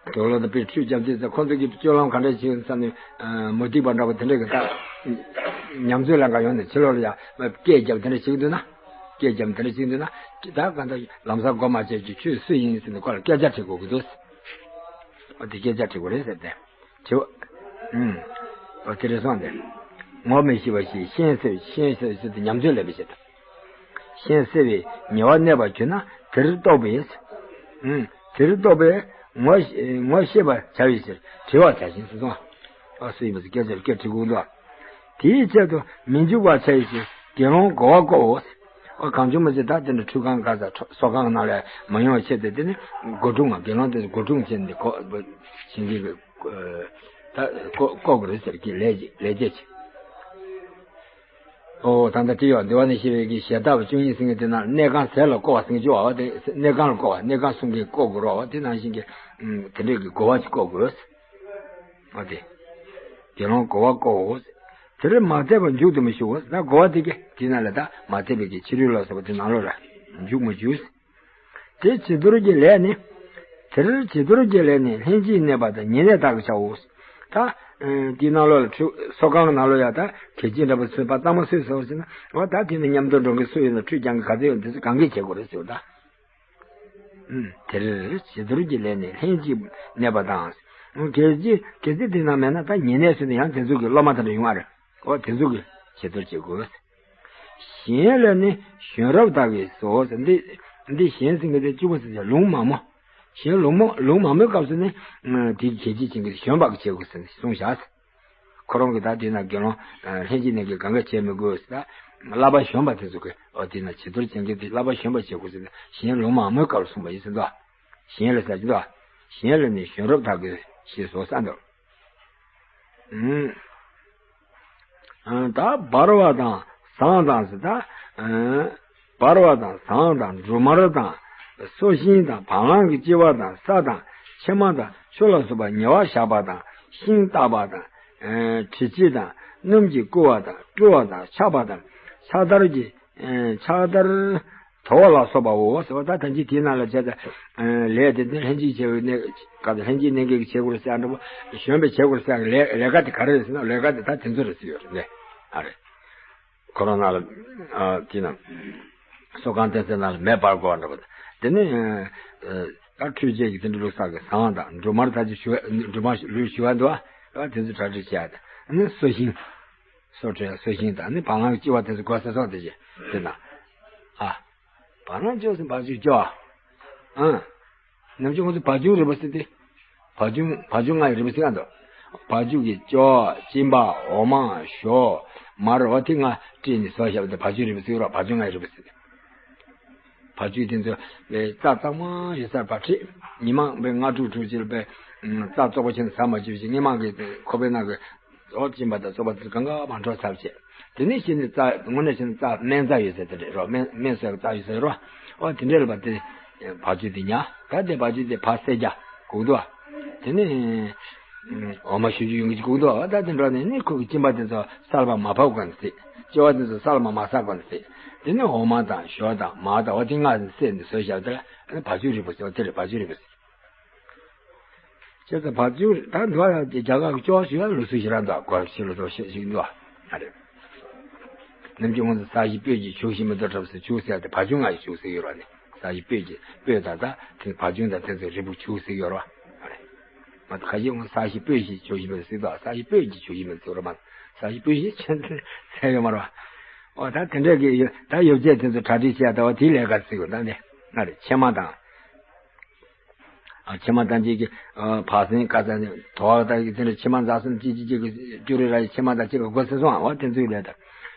དགེ་སློང་དེ་དཔེ་ཁྲུས་རྒྱབ་དུས་ད་ཁོ་ཚོ་གི་སྤྱོད་ལམ་ག་འདྲ་བྱེད་ཡོད་བསམ་ནས་མུ་སྟེགས་པ་འདྲ་པོ་དེ་འདྲ་གི་ད་ཉམས་ཚོད་ལ་འགའ་ཡོང་ནས་ཕྱི་ལོགས་ལ་ཡ་སྐད་རྒྱབ་དེ་འདྲ་བྱེད་ཀྱི་འདུག་ན། སྐད་རྒྱབ་དེ་འདྲ་བྱེད་ཀྱི་འདུག་ན་ད་ག་ད་ལམ་སང་མགོ་མ་བྱས་ཀྱི་ཁྱོད་སུ་ཡིན་ཟེར་ནས་ཁོ་ལ་སྐད་ཆ་དྲི་དགོས་ཀྱི་འདུག་འོ་དེ་སྐད་ཆ་དྲི་དགོས་རེད་ཟེར་ཏེ། དྲི་བ། ཨུམ། འོ་དེ་རེད་སོང་སྟེ། ངོ་མི་ཤེས་པ་ཞིག་ཤིང་བསྲེགས་ཤིང་བསྲེགས་ཟེར་ཏེ་ཉམས་ཚོད་ལས་པའི་ཆེད་དུ། ཤིང་བསྲེགས་པའི་ཉེ་བར་གནས་པར་གྱུར་ན་དེར་གཏོགས་པས། ཨུམ། དེར་གཏོགས་པས་ངོ་ངོ་ཤེས་པར་བྱ་བའི་ཕྱིར་བྲི་བར་བྱ་ཞིང་ཟེར་སོང་། ཨ་སུ་ཡིན་པ་ཟེར་སྐད་ཆ་སྐད་དྲི་དགོས་འདུག་དེའི་ཆེད་དུ་མི་འཇུག་པར་བྱ་བའི་ཕྱིར་དགེ་སློང་གོ་བ་བསྐོའོ། ཨོ་གང་བྱུང་མ་བྱས་ད་དེ་འདྲ་ཁྲུས་ཁང་ག་ས་ཚོགས་ཁང་ནང་ལ་མ་ཡོང་བའི་ཆེད་དུ་དེ་ནི་སྒོ་དྲུང་ང་དགེ་སློང་དེ་སྒོ་དྲུང་བྱས་ནས་ཁོ་བྱིན་གྱིས་ད་ཁོ་བསྐོ་དགོས་རེད་ཟེར་གྱི་ལས་ཀྱི་ལས་བྱེད་ཀྱི། ཨོ་ད་ལྟ་བྲིས་ཡོད། འདུལ་བ་ནས་བཤད་པའི་གི་ཞལ་ཏ་བ་བཅུ་གཉིས་ཟེར་མཁན་དེ་ན་གནས་ཁང་ཟས་ལ་བསྐོ་བ་ཟེར་གྱི་ཡོད་པ། དེ་གནས་ཁང་ལ་བསྐོ་བ་གནས་ཁང་གསུམ་གྱིས་བསྐོ་དགོས་རོགས་པ་དེ་ནང་བཞིན་གྱི་དེ་འདྲས་ཀྱི་གོ་བ་ཞིག་བསྐོ་དགོས། ཨ་དེ། དགེ་སློང་གོ་བ་བསྐོའོ། དེར་མ་ཐེབས་པར་མཇུག་ཏུ་མི་ཞུགས། ད་གོ་བ་དེ་གི་དེ་ན་ལ་ད་མ་ཐེབས་པའི་གི་ཕྱི་རོལ་ལ་སོགས་པ་དེ་ནང་ལོགས་ལ་མཇུག་མི་འཇུག་དེ་བྱི་དོར་གྱི་ལས་ནི། དེར་བྱི་དོར་གྱི་ལས་ནི་ལྷན་ཅིག་གནས་པ་དང་ཉེ་གནས་དག་གིས་བྱའོ། ད་ ཨ། དེའི་ནང་ལོགས་ལ་ཁྲུས་སོ་ཁང་གི་ནང་ལོགས་ཡ་ད་གད་ཕྱིས་འདྲ་པོ་ཚོས་པ་གཙང་མ་སུས་བཟོ་ཟེར་ན། འོ་ད་དེ་ནི་མཉམ་དུ་འགྲོ་མཁན་སུ་ཡིན་ན་ཁྲུས་རྒྱག་མཁན་ག་ཚོད་ཡོད་དེ་ཚོ་གང་གིས་བྱེད་དགོས་རེད་ཟེར་བ་ད། ཨུམ། དེར་བྱི་དོར་གྱི་ལས་ནི་ལྷན་ཅིག་གནས་པ་དང་། གལ་ཏེ་གལ་ཏེ་དེ་ནང་མེད་ན་ད་ཉེ་གནས་སུ་ནི་ཡང་དེ་ཚོ་གི་སློབ་མ་དང་འདྲ་ཡོང་བ་རེད། འོ་དེ་ཚོ་གིས་བྱི་དོར་བྱེད་དགོས། གཞན་ལ་ནི་གཞོན་རབས་དག་གིས་སོ། འདི་འདི་གཞན་ཟེར་མཁན་དེ་གཅིག་པོ་ཟེར་ཡ་ལུང་མང་མོ། གཞན་ལུང་མང་ལུང་མང་མོའི་སྐབས་སུ་ནི་དེ་གི་གད་ཕྱིས་བྱེད་མཁན་གཞོན་པ་གིས་བྱེད་དགོས་ཟེར་གསུངས་བཞག་ཁོ་རང་གིས་ད་དེ་ན་དགེ་སློང་ལྷན་ཅིག་གནས་མཁན་གང་ག་བྱེད་མི་དགོས་ཟེར། ད་བསླབ་པ་གཞོན་པ་དེ་ཚོ་གིས་འོ་དེ་ན་བྱི་དོར་བྱེད་མཁན་དེ་བསླབ་པ་གཞོན་པ་བྱེད་དགོས་ཟེར་ནས་གཞན་ལུང་མང་མོའི་སྐབས་ལ་གསུངས་པ་ཡིན་ཟེར་འདུག་གཞན་ལ་ཟེར་གྱི་འདུག་གཞན་ལ་ནི་གཞོན་རབས་དག་གིས་ཞེས་སོ་ས་འདུག་ཨུམ། ད་འབར་བ་དང་ཟངས་དང་ཟེར་ད། འབར་བ་དང་ཟངས་དང་འབྲུ་མར་དང་སོ་ཤིང་དང་བ་ལང་གི་ལྕི་བ་དང་ས་དང་ཕྱེ་མ་དང་ཆུ་ལ་སོགས་པ་ཉེ་བར་བཞག་པ་དང་ཤིང་བཏགས་པ་དང་། དྲི་ལྕི་དང་སྣུམ་གྱིས་བསྐུ་བ་དང་བཀྲུ་བ་དང་འཕྱག་པ་དང་ཕྱག་དར་གྱི་ཕྱག་དར་དོ་བ་ལ་སོགས་པའོ་ཟེར་བ་ད་ཐམས་ཅད་དེའི་ནང་ལ་བྱས་ཏེ། ལས་དེ་ནི་ལྷན་ཅིག་བྱེད་པའི་གནས་སྐབས་ལྷན་ཅིག་གནས་མཁན་གྱིས་བྱེད་དགོས་ཟེར་འདྲ་པོ། གཞོན་པས་བྱེད་དགོས་ཟེར་ལས་ལས་ཀ་དེ་ག་རེ་རེད་ཟེར་ན་ལས་ཀ་དེ་ད་དེ་ཚོ་རེད་ཟེར་ཡོད་རེད་ལས་ཨ་རེད། ཁོ་རང་ནང་ལ་དེ་ན་སོ་ཁང་བསྟན་སའི་ནང་ལ་མེ་སྤར་དགོས་པ་འདྲ་པོ་དེ་ནི་ད་འཕྲུལ་ཆས་ཀྱི་དེ་འདྲ་བླུགས་ས་གི་ཟངས་དང་འབྲུ་མར་ད་ཅི་ཞུ་བ་འབྲུ་མར་ལུས་ཞུ་བ་འདུག་ཨ། དེ་ཚོ་གྲ་སྒྲིག་བྱས་ཏེ་ནི་སོ་ཤིང་། སོ་ཁྲོད་སོ་ཤིང་དང་ནི་བ་ལང་གི་ལྕི་བ་དེ་ཚོ་དགོས་ས་སོགས་དེ་བྱས་དེ་ན། ཨ། བ་ལང་ལྕི་བ་ཟེར་བ་ཅིག་ལྕི་བ། ཨ། ནམ་རྒྱུན་ང་ཚོ་བ་ལྕུང་རིལ་བུ་ཟེར་ཏེ། བ་ལྕུང་བ་ལྕུང་ལྔ་ཡི་རིལ་བུ་ཟེར་ག་འདུག་བ་ལྕུང་གི་ལྕི་བ་གཅིན་པ་འོ་མ་ཞོ་མར་འོ་དེ་ལྔ་བསྲེས་ནས་བཟོ་བཞག་པ་དེ་བ་ལྕུང་རིལ་བུ་ཟེར་རོ། བ་ལྕུང་ལྔ་ཡི་རིལ་བུ་ཟེར་ཏེ། བ་ལྕུང་དེ་ཚོ་རྩྭ་གཙང་མ་ཞིག་སར་བ་ཁྲིད་ཉི་མ་དཔེ་ལྔ་དྲུག་དྲུག་ཅིག་ལ་དཔེ་རྩྭ་བཙོག་པ་ཆེན་ཟ་མ་བཅུག་ཅིག་སྔོན་མ་གི་ཁོག་པའི་ནང་གི་འོ་གཅིན་པ་དང་བཙོག་པ་དེ་ཚོ་གང་ག་མ་འགྲོ་ཚར་བྱས། དེ་ནས་གཞི་ནས་རྩྭ་དངོས་གནས་བྱས་ན་རྩྭ་སྨན་རྩྭ་ཡོད་ས་དེ་རེད་རོ། སྨན་སྨན་བཟོ་ཡག་རྩྭ་ཡོད་ས་རེད་རོ། ཨོ་དེ་འདྲ་ལ་བ་དེ་བ་ལྕུང་དེ་ཉར་ད་དེ་བ་ལྕུང་དེ་བ་སེ་རྒྱ་གུག་འདུག་བ། དེ་ནས་འོ་མ་ཞུ་རྒྱུ་ཡོང་གི་གུག་འདུག་བ། ད་དེ་འགྲོ་ནས་ནི་ཁོ་གི་གཅིན་པ་དེ་ཚོ་ས་ལ་མ་མ་ཕབ་གོ་ནས་ཟེར། ལྕི་བ་དེ་ཚོ་ས་ལ་མ་མ་ཟག་གོ་ནས་ཟེར། དེ་ནས་འོ་མ་དང་ཞོ་དང་མར་དང་འོ་དེ་ལྔ་བསྲེས་ནས་བཟོས་བཞག་དེ་ལ་བ་ལྕུང་རིལ་བུ་ཟེར། འོ་དེ་རེད་བ་ལྕུང་རིལ་བུ་ཟེར། བྱས་ཙང་བ་ལྕུང་ད་འདུག་ཡ་རྒྱ་གར་གྱི་ཅོག་ཞུ་ཡ་ལུགས་སྲོལ་ཞིག་རང་འདུག་སྒོར་ཕྱི་ལོ་ཏོག་ཞིག་ཞིག་འདུག་ཨ་རེད། ནམ་རྒྱུན་ང་ཚོ་ས་གཞི་སྤོས་ཀྱི་བྱུག་ཤིང་མེ་ཏོག་བཀྲམ་ཟེར། བྱུག་ཟེར་ཡ་དེ་བ་ལྕུང་ལྔ་ཡི་བྱུག་ཟེར་ཡོད་ར་ནི། ས་གཞི་སྤོས་ཀྱི་སྤོས་དང་ད་དེ་བ་ལྕུང་དང་དེ་ཚོ་རིལ་བུ་བྱུག་ཟེར་ཡོད་ར་ཨ་རེད། ང་ཚོ་ཁ་ཤས་ང་ཚོ་ས་གཞི་སྤོས་ཀྱི་བྱུག་ཤིང་མེ་ཏོག་ཟེར་འདུག་ས་གཞི་སྤོས་ཀྱི་བྱུག་ཤིང་མེ་ཏོག་ཟེར་ར་མ། ས་གཞི་སྤོས་ཤིང་ཆེན་ཚད་ཡོད་མ་ར། ཨོ་ད་དེ་འདྲ་གི་ཡོ་ད་ཡོ་བྱད་དེ་ཚོ་གྲ་སྒྲིག་བྱས་ཡ་ད་བ་དེའི་ལས་ཀ་ཟེར་ཡོད་ད་ནི་ཨ་རེད། ཕྱེ་མ་དང་། ཨ། ཕྱེ་མ་དང་གཅིག་གི་ཨ། བག་ཟན་ཀ་ཙ་ནི་དོ་བ་དང་གི་དེ་འདྲ་ཕྱེ་མ་འཛག་སོང་གཅིག་གཅིག་གཅིག་གི་ཏུ་རི་ར་ཕྱེ་མ་དང་གཅིག་གི་སྒོ་ཟེར་སོང་། ཨ། འོ་དེ་ཚོའི་ལས་དང་།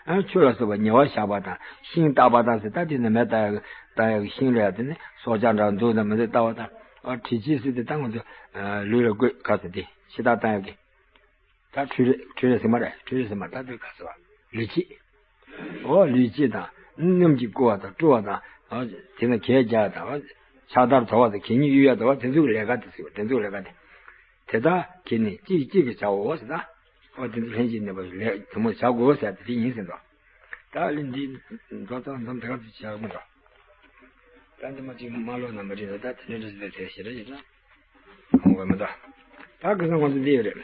ཨ། ཆུ་ལ་སོགས་པ་ཉེ་བར་བཞག་པ་དང་ཤིང་བཏགས་པ་དང་ཟེར། ད་དེ་ནི་མེ་བཏགས་ཡག་བཏགས་ཡག་གི་ཤིང་རེད། དེ་ནི་སྲོག་ཆགས་འདྲ་འདུག་ན་མི་འདུག་བཏགས་པ་དང་། ཨ། དྲི་ལྕི་ཟེར་དེ་ད་ང་ཚོ་ཨ། ལུས་ལ་བཀོད་ཁ་ཟེར་དེ་ཕྱི་ཐག་བཏང་ཡག་གི་ད་འཕྲུལ་རེད། འཕྲུལ་རེད་ཟེར་མ་རེད། འཕྲུལ་རེད་ཟེར་མ་ད་དེ་ག་ཟེར་བ། ལུས་སྤྱི། འོ་ལུས་སྤྱི་དང་སྣུམ་གྱིས་བསྐུ་བ་དང་བཀྲུ་བ་དང་། འོ་དེ་ན་གད་རྒྱག་དང་། འོ་ཕྱག་དར་དོ་བ་དང་གད་སྙིགས་གཡུག་ཡ་དང་། འོ་དེ་ཚོའི་ལས་ཀ་དེ་ཟེར་བ། དེ་ཚོའི་ལས་ཀ་དེ། དེ་དག་གིས་ནི་གཅིག་གཅིག་གིས་བྱའོ་ཟེར་ད། འོ་དེ་ཚོ་ལྷན་ཅིག་གནས་པ་ལས་དེ་མོ་བྱ་དགོས་ཟེར་དེ་དེ་ཡིན་ཟེར་འདུག་ད་ལན་འདི་འགྲོ་ཙང་འཛོམས་དེ་ག་ཚོད་བྱ་དགོས་འགྲོ། ད་འདི་མ་གཅིག་མ་ལོ་ན་མ་རེད་ད། ད་དེ་འདྲ་རེད་ཟེར་ཞེ་དྲག་ཞེ་དྲག་འོང་བ་མི་འདུག་ད་ཁ་སང་ང་ཚོ་འདི་ཡོད་རེད།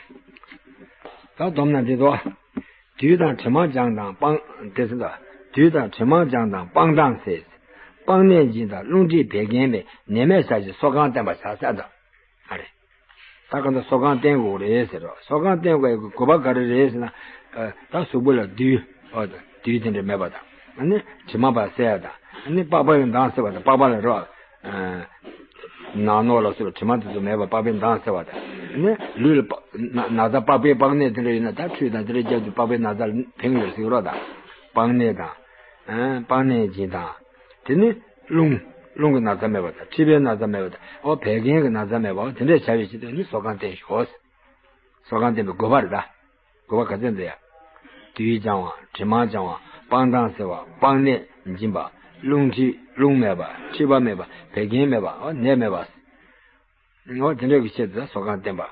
ད་སྡོམ་ན་འདི་དོ། དུས་དང་གྲིབ་མ་སྦྱངས་དང་སྤང་། དེ་ཚོ་ད། དུས་དང་གྲིབ་མ་སྦྱངས་དང་སྤང་དང་ཟེར། སྤང་ནད་འབྱིན་དང་རླུང་མཁྲིས་བད་ཀན་མེད། ནད་མེད་བྱ་ཞིང་སོ་ཁང་བསྟེན་པར་བྱ་ཟེར་དང་། ཨ་རེད། ད་ག་ད་སོ་ཁང་བསྟེན་དགོས་རེད་ཟེར་རོ། སོ་ཁང་བསྟེན་དགོས་ཡག་གི་དགོས་པ་ག་རེ་རེད་ཟེར་ན། ཨ། ད་གཟུགས་པོ་ལ་རྡུལ། ཨོ་ད་རྡུལ་དེ་འདྲ་མེད་པ་དང་། ཨ་ནི་དྲི་མ་བ་སེལ་ཡ་དང་། ཨ་ནི་པགས་པའི་མདངས་སེལ་བ་དང་། པགས་པ་ལ་རོ། ཨ། ནག་ནོག་ལ་སོགས་པའི་དྲི་མ་དེ་ཚོ་མེད་པ་པགས་པའི་མདངས་སེལ་བ་དང་། ཨ་ནི་ལུས་ལ་པ་ན་ན་ཚ་པགས་པའི་པགས་ནད་དེ་འདྲ་ཡོད་ན་ད་ཁྲུས་དང་དེ་འདྲ་རྒྱབ་དུས་པགས་པའི་ན་ཚ་ཕན་གྱི་ཡོད་ཟེར་རོ་དང་། པགས་ནད་དང་། ཨ། པགས་ནད་སྦྱིན་དང་། དེ་ནི་རླུང་། རླུང་གི་ན་ཚ་མེད་པ་དང་། མཁྲིས་པའི་ན་ཚ་མེད་པ་དང་། ཨོ་བད་ཀན་གྱི་ན་ཚ་མེད་པ། ཨོ་དེ་འདྲས་བྱ་བའི་ཆེད་དུ་ནི་སོ་ཁང་བསྟེན་ཤོག་སོ་ཁང་བསྟེན་པའི་དགོས་པ་རེད་ད། དགོས་པ་ག་ཚོད་འདུག་ཡ། དུས་སྦྱང་བ། དྲི་མ་སྦྱང་བ། སྤང་ཐང་སེལ་བ། པགས་ནད་འབྱིན་པ། རླུང་མཁྲིས་རླུང་མེད་པ། མཁྲིས་པ་མེད་པ། བད་ཀན་མེད་པ། ཨོ་ནད་མེད་པ། ཨོ་དེ་འདྲ་གི་ཆེད་དུ་སོ་ཁང་བསྟེན་པ་བྱ།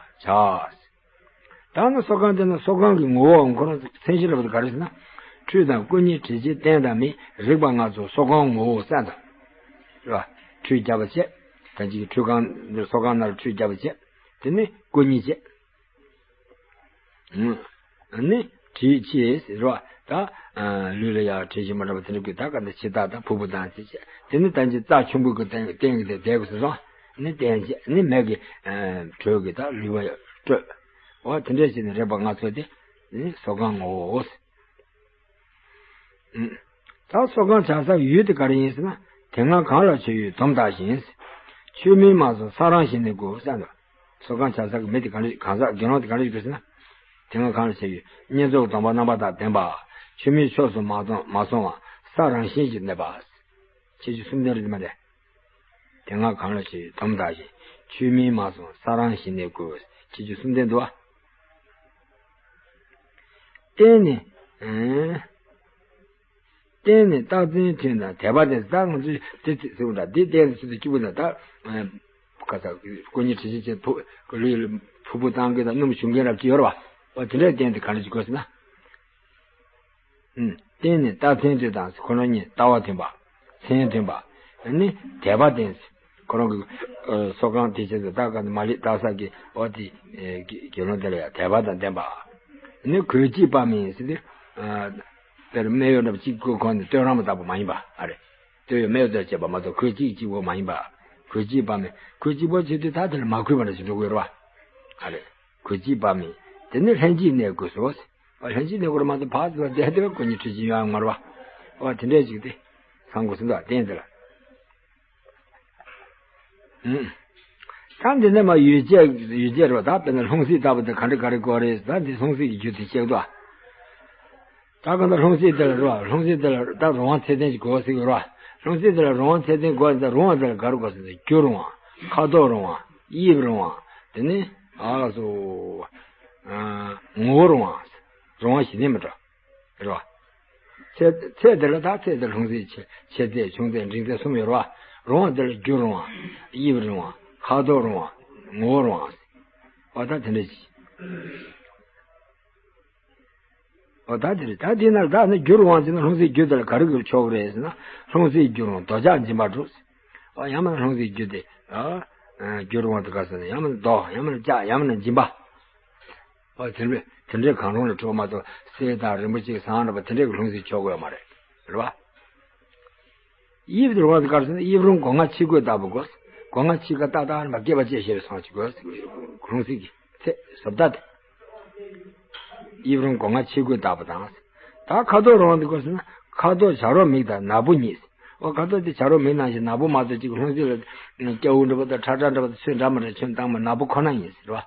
ད་ནི་སོ་ཁང་བསྟེན་ན་སོ་ཁང་གི་ངོ་བོ་ཁོ་རང་མཚན་གཞི་ལ་བར་དུ་ག་རེ་ཟེར་ན། ཁྲུས་དང་བསྐུ་མཉེ་དྲི་ལྕི་བསྟེན་དང་མི་རིགས་པ་ལྔ་ཚོགས་སོ་ཁང་ངོ་བོ་གསལ་དང་། རེད་བ། ཁྲུས་བརྒྱབ་པ་བྱས། ད་ཅིག་ཁྲུས་ཁང་འདིར་སོ་ཁང་ནང་ལ་ཁྲུས་བརྒྱབ་པ་བྱས། དེ་ནི་བསྐུ་མཉེ་བྱས། ནི་དྲིས་ཆེ་ཟེར་བ་ད། ལུས་ལ་ཡང་དྲི་ཞིམ་པ་འདྲ་བ་དེ་འདྲ་དགོས། ད་ག་འདྲ་ཕྱི་རྟགས་དང་ཕུར་བུ་དང་ཟེར་བྱས། དེ་ནི་ད་ཅི་རྩ་ཆུན་པོའི་གི་སྟེང་སྟེང་གི་དེ་བསྡད་དགོས་ཟེར་སོང་། ནི་བསྟེན་བྱས་ནི་མེ་གི་དྲོད་ཀྱིས་ད་ལུས་པ་སྤྲོད། འོ་དེ་འདྲ་བྱས་ནས་རེག་པ་སྣ་ཚོགས་དེ་ནི་སོ་གང་ངོ་བོ། ད་སོ་གང་བྱ་ས་ཡུལ་དེ་ག་རེ་ཡིན་ཟེར་ན། དེ་སྔ་གང་ལ་མཆོད་ཡོད་དོམ་བཏགས་བཞིན། ཆོས་མིན་མ་སོང་ས་རང་བཞིན་ནི་དགོས་ཟེར་ན། སོ་གང་བྱ་ས་གི་མི་དེ་ག་རེ་གང་ཟག་དགེ་སློང་དེ་ག་རེ་ཞིག་དགོས་ཟེར་ན། དེ་སྔ་གང་ལ་མཆོད་ཡོད་བསྙེན་རྫོགས་སྡོམ་པ་རྣམ་པ་དང་ལྡན་པ། ཆོས་མིན་ཕྱོགས་སུ་མ་སོང་མ་སོང་བ་ས་རང་བཞིན་གྱིས་གནས་པ། ཁྱད་ཆོས་གསུམ་ལྡན་རེད་མ་རེད། དེ་སྔ་གང་ལ་མཆོད་ཡོད་དོམ་བཏགས་བཞིན། ཆོས་མིན་མ་སོང་ས་རང་བཞིན་ནི་དགོས། ཁྱད་ཆོས་གསུམ་ལྡན་འདུག་བ། བརྟེན་ནས། ཨེ། བརྟེན་ནས་རྟགས་མཚན་ཐོན་དང་དད་པ་དེ་ད་ང་ཚོས་དེ་ཚིག་ཟེར་བ་འདྲ། འདི་བརྟེན་ནས་ཚིག་དེ་གཅིག་པུ་ན་ད། ཁ་ས་དཀོན་གཉེར་དྲི་ཞིམ་ཅན་ཕུ་ལུས་ལ་ཕུར་བུ་བཏང་མཁན་དང་སྣུམ་བྱུག་མཁན་རབ་ཅིག་ཡོད་རེད་བ། འོ་དེ་འདྲའི་རྟེན་དེ་ག་རེ་ཅིག་དགོས་ཟེར་ན། བརྟེན་ནས་རྟགས་མཚན་ཐོན་དང་ཁོ་རང་ཉིད་ལྟ་བ་ཐོན་པ། མཚན་ཐོན་པ། ནི་དད་པ་ལྡན། ཁོ་རང་གི་སོ་གང་དེ་བྱས་ཏེ་ད་ག་ནི་མ་ལི་ཏ་ས་གི་འོ་དེ་དགེ་སློང་དེ་ལ་ཡང་དད་པ་དང་ལྡན་པ། ནི་གོས་གཅིག་པ་མིན་ཟེར་ཏེ། དཔེར་སྨད་གཡོགས་འདྲ་པོ་གཅིག་གོན་ནས་སྟོད་རང་མ་ལྟ་བུ་མ་ཡིན་པ་ཨ་རེ། སྟོད་ཡོད་སྨད་ཡོད་དུ་བྱས་པ་མ་གཏོགས་གོས་གཅིག་གཅིག་པོ་མ་ཡིན་པ། གོས་གཅིག་པ་མིན། གོས་གཅིག་པོ་བྱེད་དུས་ད་དེ་ལ་མ་གུས་པ་འདྲ་ཞིག་འགྲོ་དགོས་རེད་བ། ཨ་རེ། གོས་གཅིག་པ་མིན། དེ་ནི་ལྷན་ཅིག་གནས་དགོས་སོ། ལྷན་ཅིག་གནས་དགོས་རེད་མ་གཏོགས་ཕར་ཚུར་བསྡད་དེ་དཀོན་གཉེར་དྲི་ཞིམ་ཡང་ངར་བ། འོ་དེ་འདྲས་ཅིག་དེ། ཚང་དགོས་སོ་འདུག་བ་བརྟེན་དེ་ལ། ད་འདི་ནས་མ་ཡུལ་བཅས་ཡུལ་བཅས་རེད་བ། ད་དཔེར་ན་ལྷུང་བཟེད་ལྟ་བུ་དེ་ག་འདྲ་ག་རེ་དགོས་རེད། ད་འདི་ལྷུང་བཟེད་ཀྱི་རྒྱུ་དེ་བཤད་འདུག་བ། ད་གང་ལྟར་ལྷུང་བཟེད་དེ་ལ་རེད་བ། ལྷུང་བཟེད་དེ་ལ་ད་རང་དབང་ཚད་ལྡན་ཅིག་དགོས་ཟེར་གྱི་རེད་བ། ལྷུང་བཟེད་དེ་ལ་རང་དབང་ཚད་ལྡན་དགོས་ཟེར། རང་དབང་དེ་ལ་ག་རེ་དགོས་ཟེར་ན། རྒྱུ་རང་དབང་། ཁ་དོག་རང་དབང་། དབྱིབས་རང་དབང་། དེ་ནི་ཨ་ལགས་སོ། ངོ་བོ་རང་དབང་། རང་དབང་གཞི་ལྡན་མི་འགྲོ། རེད་བ། ཚད་ཚད་དེ་ལ་ད་ཚད་དེ་ལྷུང་བཟེད་ཆེ་ཆེ་ཚད་ཆུང་ཚད་འབྲིང་ཚད་གསུམ་ཡོད་རེད་བ། རང་དབང་དེ་ལ་རྒྱུ་རང་དབང་། དབྱིབས་རང་དབང་། ཁ་དོག་རང་དབང་། ངོ་བོ་རང་དབང་། འོ་ད་དེ་འདྲ་ཞིག་འོ་ད་དེ་རེད། ད་དེ་ན་ད་ནི་རྒྱུ་རང་དབང་ཟེར་ན་ལྷུང་བཟེད་རྒྱུ་དེ་ལ་ག་རེ་གིས་ཆོག་གི་རེད་ཟེར་ན། ལྷུང་བཟེད་རྒྱུ་རང་འདོད་ཆགས་འབྱིན་པ་དྲུག། འོ་ཡང་མིན་ན་ལྷུང་བཟེད་རྒྱུ་དེ། ཨ། རྒྱུ་རང་དབང་དེ་ག་ཟེར་ན་ཡང་མིན་ན་འདོད། ཡང་མིན་ན་ཆགས། ཡང་མིན་ན་འབྱིན་པ། འོ་དེ་འདྲ་དེ་འདྲའི་གང་རུང་ལ་འཕྲོད་མ་གཏོགས་གསེར་དང་རིན་པོ་ཆེ་ཟངས་འདྲ་པོ་དེ་འདྲའི་གི་ལྷུང་བཟེད་ཆོག་གི་ཡོད་མ་རེད། རེད་བ། དབྱིབས་དེ་རང་དབང་དེ་ག་རེ་ཟེར་ན་དབྱིབས་རང་སྒོ་ང་ཕྱི་སྒོ་ལྟ་བུ་དགོས། སྒོ་ང་ཕྱི་ཁ་ཏག་ཏག་རྣམ་པར་སྐྱེས་པ་ཅེས་བྱ་བའི་སོང་ཅིག་དགོས། ལྷུང་བཟེད་ཀྱི་ཚད་བཟོ་ལྟ་དེ། དབྱིབས་རང་སྒོ་ང་ཕྱི་སྒོ་ལྟ་བུ་དང་། ད་ཁ་དོག་རང་དབང་དེ་དགོས་ཟེར་ན་ཁ་དོག་བྱ་རོག་མིག་དང་ནག་པོ་ཉིད། འོ་ཁ་དོག་དེ་བྱ་རོག་མིག་ནང་བཞིན་ནག་པོ་མ་གཏོགས་ཅིག་ལྷུང་བཟེད་ལ་སྐྱ་བོ་འདྲ་པོ་དང་ཁྲ་ཁྲ་འདྲ་པོ་དང་ཚོན་འདྲ་མི་འདྲ་ཚོན་བཏང་མ་ནག་པོ་ཁོ་ན་ཡིན་ཟེར་བ།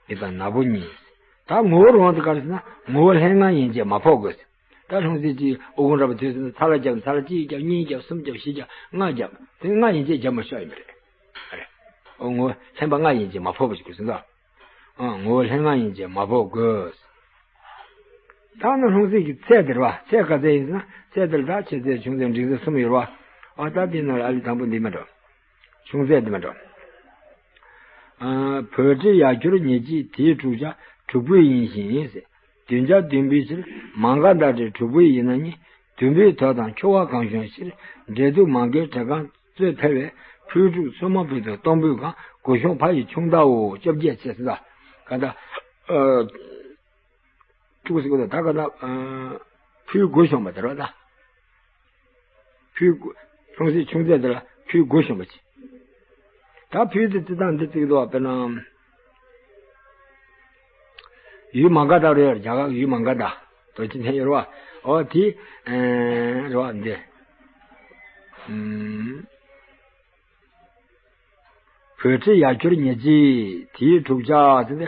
མིག་དང་ནག་པོ་གཉིས། ད་ངོ་བོ་རང་དབང་དེ་ག་རེ་ཟེར་ན་ངོ་བོ་ལྷན་ལྔ་ཡན་ཆད་མ་ཕོག་དགོས། ད་ལྷུང་བཟེད་ཀྱི་ཨོ་ཁུང་འདྲ་པོ་དུས་ཟེར་ན་ཚ་ལ་རྒྱབ་ཚ་ལ་གཅིག་རྒྱབ་གཉིས་རྒྱབ་གསུམ་རྒྱབ་བཞི་རྒྱབ་ལྔ་རྒྱབ་དེ་ལྔ་ཡན་ཆད་རྒྱབ་མ་ཤོག་ཡིན་པ་རེད། ཨ་རེ། ཨོ་ངོ་བོ་ལྷན་པ་ལྔ་ཡན་ཆད་མ་ཕོག་པ་ཞིག་དགོས་ཟེར་ད། ཨ་ངོ་བོ་ལྷན་ལྔ་ཡན་ཆད་མ་ཕོག་དགོས། ད་ནི་ལྷུང་བཟེད་ཀྱི་ཚད་དེ་རེད་བ། ཚད་ག་ཚད་ཡིན་ཟེར་ན་ཚད་དེ་ལ་ད་ཆེ་ཚད་ཆུང་ཚད་འབྲིང་ཚད་གསུམ་ཡོད་རེད་བ། ཨ་ད་དེ་ནང་ལ་ཨ་ལི་དང་པོ་འདི་མ་འགྲོ། ཆུང་ཚད་དེ་མ་འགྲོ། ཨ་བོད་ཁྲི་ཡར་གྱུར་ཉེར་གཅིག་དེའི་དྲུག་ཆ་དྲུག་པོའི་ཡིན་ཞིང་། བདུན་ཆ་བདུན་པའི་ཕྱིར་མ་འགགས་ཟླ་སྒྲིལ་དྲུག་པོའི་ཡིན་ན་ནི། བདུན་པོའི་དོ་དང་ཁྱོ་ག་གང་བྱུང་ཕྱིར། འབྲས་ཐུག་མ་འགགས་བྲེ་གང་གཙོས་འཕེལ་བའི་ཕུལ་དྲུག་ཚོད་མ་ཕུལ་དུ་གཏོང་ཕུལ་གང་དགུ་བྱུང་ཕ་ཡི་ཆུང་ཟླ་བོ་བཅོ་བརྒྱད་བྱས་ཟེར་ད། ག་ད། ཨ། དྲུག་ཟེར་གོ་ད་ད་ག་ད། ཨ། ཕུལ་དགུ་བྱུང་བ་དེ་རེད་ད། ཕུལ་དགུ། ལྷུང་བཟེད་ཆུང་ཚད་དེ་ལ་ཕུལ་དགུ་བྱུང་བ་ཅིག་ད་ཕུལ་དེ་རྩི་སྟངས་འདི་བརྩི་གི་འདུག་བ། དཔེར་ན། ཡུལ་མ་ག་དྷ་རེད། རྒྱ་གར་ཡུལ་མ་ག་དྷ། རྡོ་རྗེ་གདན་ཡོད་རེད་བ། འོ་དེ། ཨེ། རེད་བ་འདི། ཨུམ། བོད་ཁྲི་ཡར་གྱུར་ཉེར་གཅིག་དེའི་དྲུག་ཆ་ཟེར་ཏེ།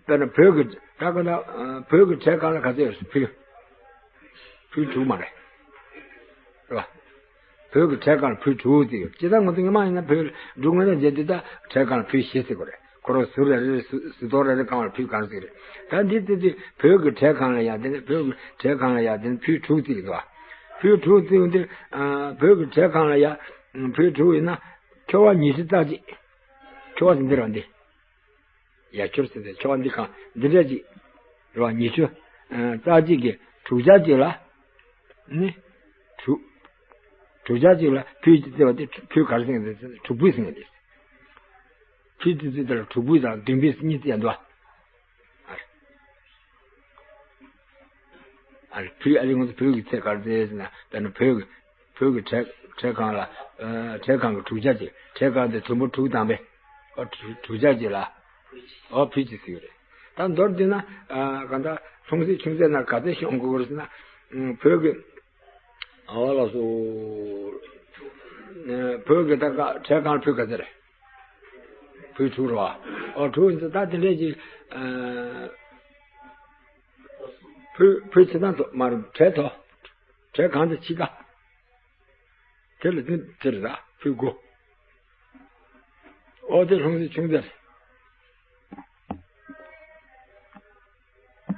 དཔེར་ན་བོད་ཀྱི་ད་ག་ན་བོད་ཀྱི་བྲེ་གང་ལ་ག་ཚོད་ཡོད་ཕུལ། ཕུལ་དྲུག་མ་རེད། རེད་བ། བོད་ཀྱི་བྲེ་གང་ལ་ཕུལ་དྲུག་ཟེར་ཡོད། ཅི་ལྟར་ང་ཚོ་སྔོན་མ་ཡིན་ན་བོད་འབྲུ་སྔོན་ལ་མཇལ་དུས་ད་བྲེ་གང་ལ་ཕུལ་བཞི་ཟེར་གོ་རེད། ཁོ་རང་ཟུར་རེ་རེ་ཟུར་ཟུར་ཐོག་རེ་རེ་གང་ལ་ཕུལ་གང་ཟེར་རེད། ད་འདི་ཙི་ཙི་བོད་ཀྱི་བྲེ་གང་ལ་ཡ་དེ་ནི་བོད་ཀྱི་བྲེ་གང་ལ་ཡ་དེ་ནི་ཕུལ་དྲུག་ཟེར་གི་འདུག་བ། ཕུལ་དྲུག་ཟེར་ཡོང་དུས་བོད་ཀྱི་བྲེ་གང་ལ་ཡ་ཕུལ་དྲུག་ཡིན་ན། ཁྱོ་ག་ཉི་ཤུ་རྩ་གཅིག་ཁྱོ་ག་ཟེར་འདི་རང་འདི། ཡར་གྱུར་ཟེར་ཏེ་ཁྱོ་ག་འདི་གང་འདི་འདྲ་ཅིག་རེད་བ། ཉི་ཤུ་རྩ་གཅིག་གི་དྲུག་ཆ་གཅིག་ལ་ནི་དྲུག་དྲུག་ཆ་གཅིག་ལ་ཕུལ་གཅིག་བརྩི་བ་དེ་ཕུལ་ག་རེ་ཟེར་གི་འདུག་ཟེར་ན་དྲུག་པོའི་ཟེར་གི་འདུག་ཕུལ་གཅིག་བརྩི་དེ་ལ་དྲུག་པོའི་དང་བདུན་པོའི་གཉིས་བརྩི་ཡ་འདུག་བ། བོད་ཨ་ལི་ང་ཚོ་བོད་ཀྱི་ཚེ་ག་རེ་ཟེར་ཟེར་ན། དཔེར་ན་བོད་ཀྱི་བོད་ཀྱི་བྲེ་བྲེ་གང་ལ། ཨ་བྲེ་གང་གི་དྲུག་ཆ་གཅིག་བྲེ་གང་དེ་དུམ་བུ་དྲུག་བཏང་པས། ཨོ་དྲུག་དྲུག་ཆ་གཅིག་ལ། ཨོ་ཕུད་ཅིག་ཟེར་གྱི་རེད། ད་མདོར་བསྡུས་ན། ཨ་གང་ལྟར་ལྷུང་བཟེད་ཆུང་ཚད་ན་ག་ཚད་ཤོང་དགོས་རེད་ཟེར་ན། ཨ་བོད་ཀྱི། ཨོ་ལགས་སོ། ཨ་བོད་ཀྱི་ད་ག་བྲེ་གང་ལ་ཕུད་ག་ཚད་རེད། ཕུད་དྲུག་རེད་བ། ཨོ་དྲུག་ཡིན་ཙང་ད་དེ་འདྲས་ཀྱི། ཨ་ཕུད་ཕུད་ཆེ་ཐང་དུ་མ་རུ་བྲེ་དོ། བྲེ་གང་དུ་ཕྱི་ཀ་དེ་ལ་དེ་དེ་རེད་ད་ཕུད་དགུ། ཨོ་དེ་ལྷུང་བཟེད་ཆུང་ཚད་རེད།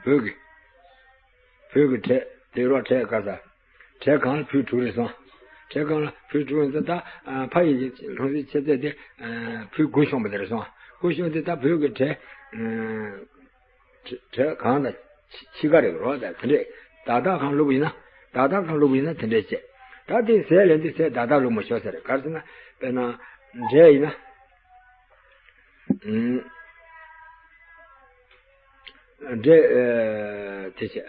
བོད་ཀྱི། བོད་ཀྱི་བྲེ་དེ་རོ་བྲེ་ག་ས། བྲེ་གང་ལ་ཕུད་དྲུག་རེད་སོང་། བྲེ་གང་ལ་ཕུད་དྲུག་ཡིན་ཙང་ད། ཨ་ཕ་ཡི་ལྷུང་བཟེད་ཆེ་ཚད་དེ། ཨ་ཕུད་དགུ་ཤོང་པ་དེ་རེད་སོང་། དགུ་ཤོང་དེ་ད་བོད་ཀྱི་བྲེ། ཨ་བྲེ་བྲེ་གང་དང་ཕྱི་ཀ་རེད་རོ། ད་དེ་འདྲས་བརྡ་དག་གང་བླུགས་པ་ཡིན་ན། བརྡ་དག་གང་བླུགས་པ་ཡིན་ན་དེ་འདྲས་བྱས། ད་དེ་ཟས་ལེན་དུས་ཟས་བརྡ་དག་བླུགས་མ་ཤོག་ཟེར། ག་རེ་ཟེར་ན། དཔེར་ན་འབྲས་ཡིན་ན། ཨུམ། འབྲས། ཨེ། དེ་བྱས།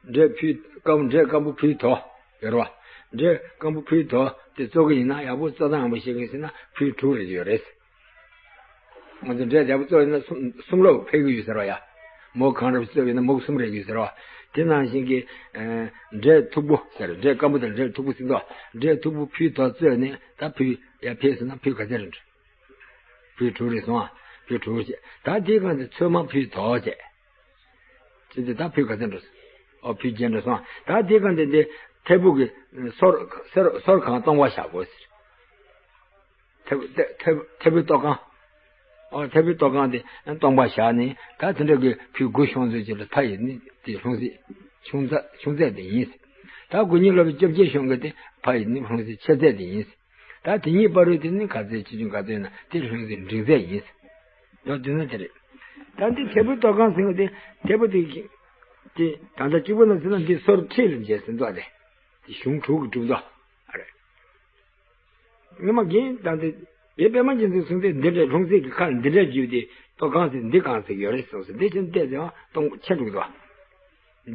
འབྲས་ཕུད་སྐམ་འབྲས་སྐམ་པོ་ཕུད་དོ། ཡོད་རེད་བ། འབྲས་སྐམ་པོ་ཕུད་དོ་དེ་བཙོ་གི་ཡིན་ན། ཡག་པོ་བཙོ་སྟངས་ཡག་པོ་ཤེས་གི་ཡིན་ཟེར་ན་ཕུད་དྲུག་རེད་ཡོད་རེད། ང་ཚོ་འབྲས་ཡག་པོ་བཙོ་ཡིན་ན་གསུམ་གསུམ་ལོག་ཕེབས་གི་ཡོད་ཟེར་བ་ཡ། མུ་གང་འདྲ་བཙོ་ཡིན་ན་མུ་གསུམ་རེད་ཡོད་ཟེར་བ། དེ་ནང་བཞིན་གྱི། ཨེ། འབྲས་མཐུག་པོ་ཟེར། འབྲས་སྐམ་པོ་དང་འབྲས་མཐུག་པོ་ཟེར་འདུག་འབྲས་མཐུག་པོ་ཕུད་དོ་བཙོས་ནས་ད་ཕུད་ཡ་ཕེབས་ཟེར་ན་ཕུད་ག་ཚད་རེད། ཕུད་དྲུག་རེད་སོང་ཨ། ཕུད་དྲུག་བྱས། ད་དེའི་སྒང་དེ་ཚོད་མ་ཕུད་དོ་བྱས། ཅི་སྟེ་ད་ཕུད་ག་ཚད་འགྲོ། ཨོ་ཕུད་བརྒྱད་འགྲོ་སོང་ཨ། ད་དེའི་སྒང་དེ་དེ་ཐལ་བུ་གི་སོར་སོར་སོར་གང་སྟོང་པ་བཞག་དགོས་ཟེར། ཐལ་བུ་ཐལ་བུ་ཐལ་བུའི་ཏོག་གང་། ཨོ་ཐལ་བུའི་ཏོག་གང་དེ་སྟོང་པ་བཞག་ནས་ད་དེ་འདྲ་གི་ཕུད་དགུ་ཤོང་ཚོད་ཅིག་ལ་ཕ་ཡི་ནི་དེ་ལྷུང་བཟེད་ཆུང་ཚད་ཆུང་ཚད་དེ་ཡིན་ཟེར། ད་དགུ་ཉིས་ལོ་བཅོ་བརྒྱད་ཤོང་གི་དེ་ཕ་ཡི་ནི་ལྷུང་བཟེད་ཆེ་ཚད་དེ་ཡིན་ཟེར། ད་དེ་གཉིས་བར་དུ་དེ་ནི་ག་ཚད་ཆེ་ཆུང་ག་ཚོད་ཡིན་ན་དེ་ལྷུང་བཟེད་འབྲིང་ཚད་ཡིན། མདོར་བསྡུས་ན་དེ་རེད། ད་འདི་ཐལ་བུའི་ཏོག་གང་ཟེར་བ་དེ་ཐལ་བུ་དེ་གི་དེ་ད་ལྟ་གཅིག་པ་ན་ཟེར་ན་འདི་སོར་ཁྲི་ལ་འཇལ་ཟེར་འདུག་ཨ། དེ་གཞུང་དྲུག་གི་གྲུབ་འདུག་ཨ་རེད། ངས་མ་རྒན་ད་འདི་དེ་པད་མ་རྒྱལ་མཚན་གསུངས་ཏེ་འདི་འདྲའི་ལྷུང་བཟེད་ཀྱི་ཁ་ལ་འདི་འདྲའི་རྒྱུ་དེ་ཏོག་གང་ཟེར་འདི་གང་ཟེར་ཡོད་རེད་གསུངས་ཟེར། འདི་ཕྱིན་བལྟས་ཚེ་ཡང་སྟོང་ཆེ་འགྲོ་གི་འདུག་ཨ།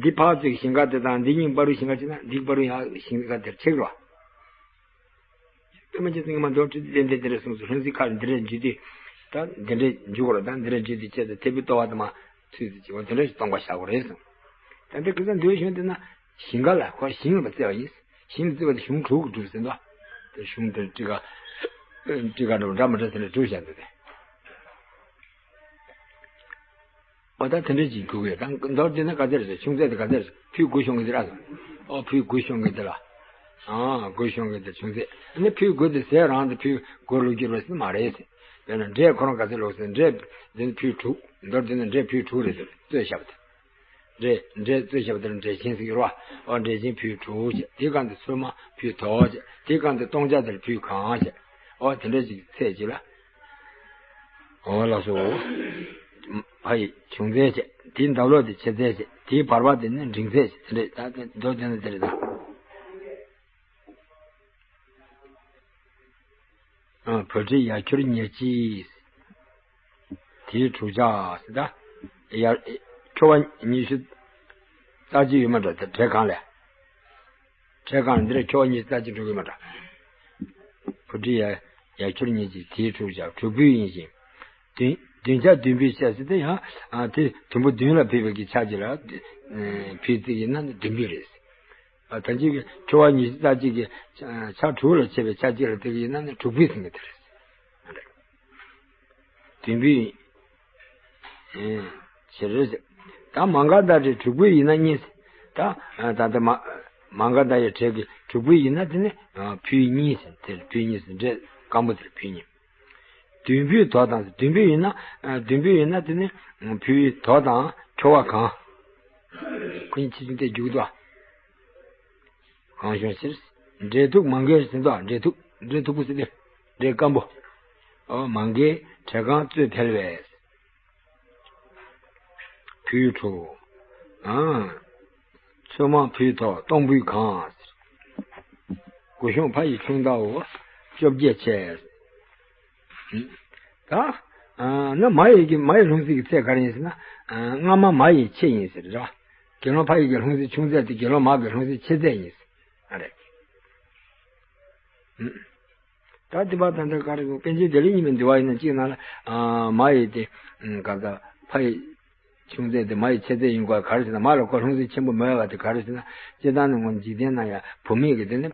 འདི་ཕར་ཚུར་ཞིང་ཁ་དེ་དང་འདི་གཉིས་བར་དུ་ཞིང་ཁ་ཕྱེ་ན་འདི་བར་དུ་ཡང་ཞིང་ཁ་དེར་ཆེ་གི་རེད་བ། པད་མ་རྒྱལ་མཚན་ང་མ་མདོར་བསྡུས་ཏེ་འདི་འདི་འདྲ་གསུངས་སོ། ལྷུང་བཟེད་ཁ་ལ་འདི་འདྲ་འཇུས་ཏེ། ད་འདི་འདྲ་འཇུ་དགོས་རེད། ད་འདི་འདྲ་འཇུས་ཏེ་བྱས་ཏེ་ཐལ་བུའི་ཏོག་པ་དེ་མ་ཚུད་ཚུད་བྱེད་པ་འདི་འདྲ་ཞིག་སྟོང་པ་བཞག་དགོས་རེད་གསུངས། ད་འདི་ཁ་སང་འདོད་གཞུང་དེ་ན་ཞིང་ཁ་ལ་ཁོ་ཞིང་ལ་བཙལ་བ་ཡིན། ཞིང་ལ་བཙལ་བ་དེ་གཞུང་དྲུག་གི་གྲུབ་ཟིན་ཏོ། དེ་གཞུང་དེ་ཊཱི་ཀ་ཊཱི་ཀ་འདྲ་འདྲ་མི་འདྲ་དེ་འདྲ་གྲུབ་བཞག་འདུག་སྟེ། ཨོ་ད་དེ་འདྲ་ཅིག་གྱུར་གི་ཡོད། ད་མདོར་བསྡུས་ན་ག་ཚད་རེད། ཆུང་ཚད་དེ་ག་ཚད་རེད། ཕུད་དགུ་ཤོང་གི་དེ་ར། ཨོ་ཕུད་དགུ་ཤོང་གི་དེ་ལ། ཨ་དགུ་ཤོང་གི་དེ་ཆུང་ཚད། ཨ་ནི་ཕུད་དགུ་དེ་ཟས་རང་དེ་ཕུད་དགུ་ལོ་འགྱུར་བ་ཟེར་མ་རེད་ཟེར། དཔེར་ན་འབྲས་ཁོ་རང་ག་ཚད་ལོ་ཟེར། འབྲས་འདི་ནི་ཕུད་དྲུག་མདོར་བསྡུས་ན་འབྲས་ཕུད་དྲུག་རེད་ཟེར། བཙོས་བཞག་པ་དེ། འབྲས་འབྲས་བཙོས་བཞག་པ་དེ་ལ་འབྲས་ཆན་ཟེར་གྱི་རེད་བ། ཨོ་འབྲས་ཆན་ཕུད་དྲུག་བྱས། དེའི་སྒང་དེ་ཚོད་མ་ཕུད་དོ་བྱས། དེའི་སྒང་དེ་སྟོང་ཆ་དེ་ལ་ཕུད་གང་བྱས། ཨོ་དེ་འདྲ་ཅིག་ཚད་ཅིག་ལ། འོ་ལགས་སོ། ཕ་ཡི་ཆུང་ཚད་བྱས། དེའི་འདབ་ལོགས་དེ་ཆེ་ཚད་བྱས། དེའི་བར་པ་དེ་ནི་འབྲིང་ཚད་བྱས། དེ་འདྲས་ད་དེ་མདོར་བསྡུས་ན་དེ་རེད་ད། ཨ་བ་དྲི་ཡ་ཁྱུར་ཉེར་གཅིག་དེའི་དྲུག་ཆ་ཟེར་ད། ཡ་ཁྱོ་བ་ཉི་ཤུ་རྩ་གཅིག་ཡོད་མ་འགྲོ། དེ་བྲེ་གང་ལས། བྲེ་གང་ལས་འདི་རེད། ཁྱོ་བ་ཉི་ཤུ་རྩ་གཅིག་འགྲོ་གི་མ་འགྲོ། བ་དྲི་ཡ་ཡ་ཁྱུར་ཉེར་གཅིག་དེའི་དྲུག་ཆ་དྲུག་པོའི་ཡིན་ཞིང་། བདུན་བདུན་ཆ་བདུན་པོའི་ཆ་ཟེར་ཏེ་ཡང་ཨ་དེ་དུམ་བུ་བདུན་ལ་ཕེབས་པའི་གི་ཆ་གཅིག་ལ་ཕེབས་ཚིག་ཡིན་ན་ནི་བདུན་པོའི་རེད། ཨ་ད་ཅིག་གི་ཁྱོ་བ་ཉི་ཤུ་རྩ་གཅིག་གི་ཆ་དྲུག་ལ་ཕྱེ་བའི་ཆ་གཅིག་ལ་དེ་གི་ཡིན་ན་ནི་དྲུག་པོའི་ཟིན་གི་དེ་རེད། བདུན་པོའི་ཨེ་ཕྱེ་རེད། ད་མ་ག་དྷ་རེ་དྲུག་པོའི་ཡིན་ན་གཉིས། ད་ད་ལྟ་མ་མ་ག་དྷ་ཡི་བྲེ་གི་དྲུག་པོའི་ཡིན་ན་དེ་ནི་ཕུད་གཉིས་ཟིན། དེ་ཕུད་གཉིས་ཟིན། འབྲས་སྐམ་པོ་དེར་ཕུད་གཉིས། བདུན་པོའི་དོ་དང་། བདུན་པོའི་ཡིན་ན་ཨ་བདུན་པོའི་ཡིན་ན་དེ་ནི་ཕུད་དོ་དང་ཁྱོ་བ་གང་། ཁོ་གཉིས་ཕྱི་ཆིང་དེ་རྒྱུག་དོ། གང་བྱུང་ཕྱིར། འབྲས་མཐུག་མ་འགའི་ཟིན་དོ། འབྲས་མཐུག་འབྲས་མཐུག་པོ་ཟེར་ཏེ་འབྲས་སྐམ་པོ། ཨོ་མ་འགའི་བྲེ་གང་བཙོས་འཕེལ་བས། ཕུད་དྲུག་ཨ། ཚོད་མ་ཕུད་དོ་སྟོང་པོའི་གང་། དགུ་ཤོང་ཕ་ཡི་ཆུང་མཐའོ། བཅོ་བརྒྱད་ཆེ། ད་ཨ་ན་མ་ཡི་གི་མ་ཡི་ལྷུང་བཟེད་ཀྱི་ཚད་ག་རེ་ཡིན་ཟེར་ན། ཨ་སྔ་མ་མ་ཡི་ཆེ་ཡིན་ཟེར་རེད་བ། དགེ་སློང་ཕ་ཡི་གི་ལྷུང་བཟེད་ཆུང་ཚད་དེ་དགེ་སློང་མ་གི་ལྷུང་བཟེད་ཆེ་ཚད་ཡིན། ཨ་རེད། ད་དེ་པ་ད་ལྟ་ག་རེ་གོ། པཎ་ཆེན་བདེ་ལེགས་སྙིང་པོའི་འདུལ་བ་ཡིན་ན་གཅིག་ནང་ལ་ཨ་མ་ཡི་དེ་ག་ད་ཕ་ཡི་ཆུང་ཚད་དེ་མ་ཡི་ཆེ་ཚད་ཡིན་དགོས། ག་རེ་ཟེར་ན་མ་ལ་ཁོ་ལྷུང་བཟེད་ཆེན་པོ་མེད་པ་དེ་ག་རེ་ཟེར་ན། སྤྱིར་བཏང་ནི་ངོ་འཇིག་རྟེན་ན་ཡང་བུད་མེད་ཀྱི་དེ་ནི།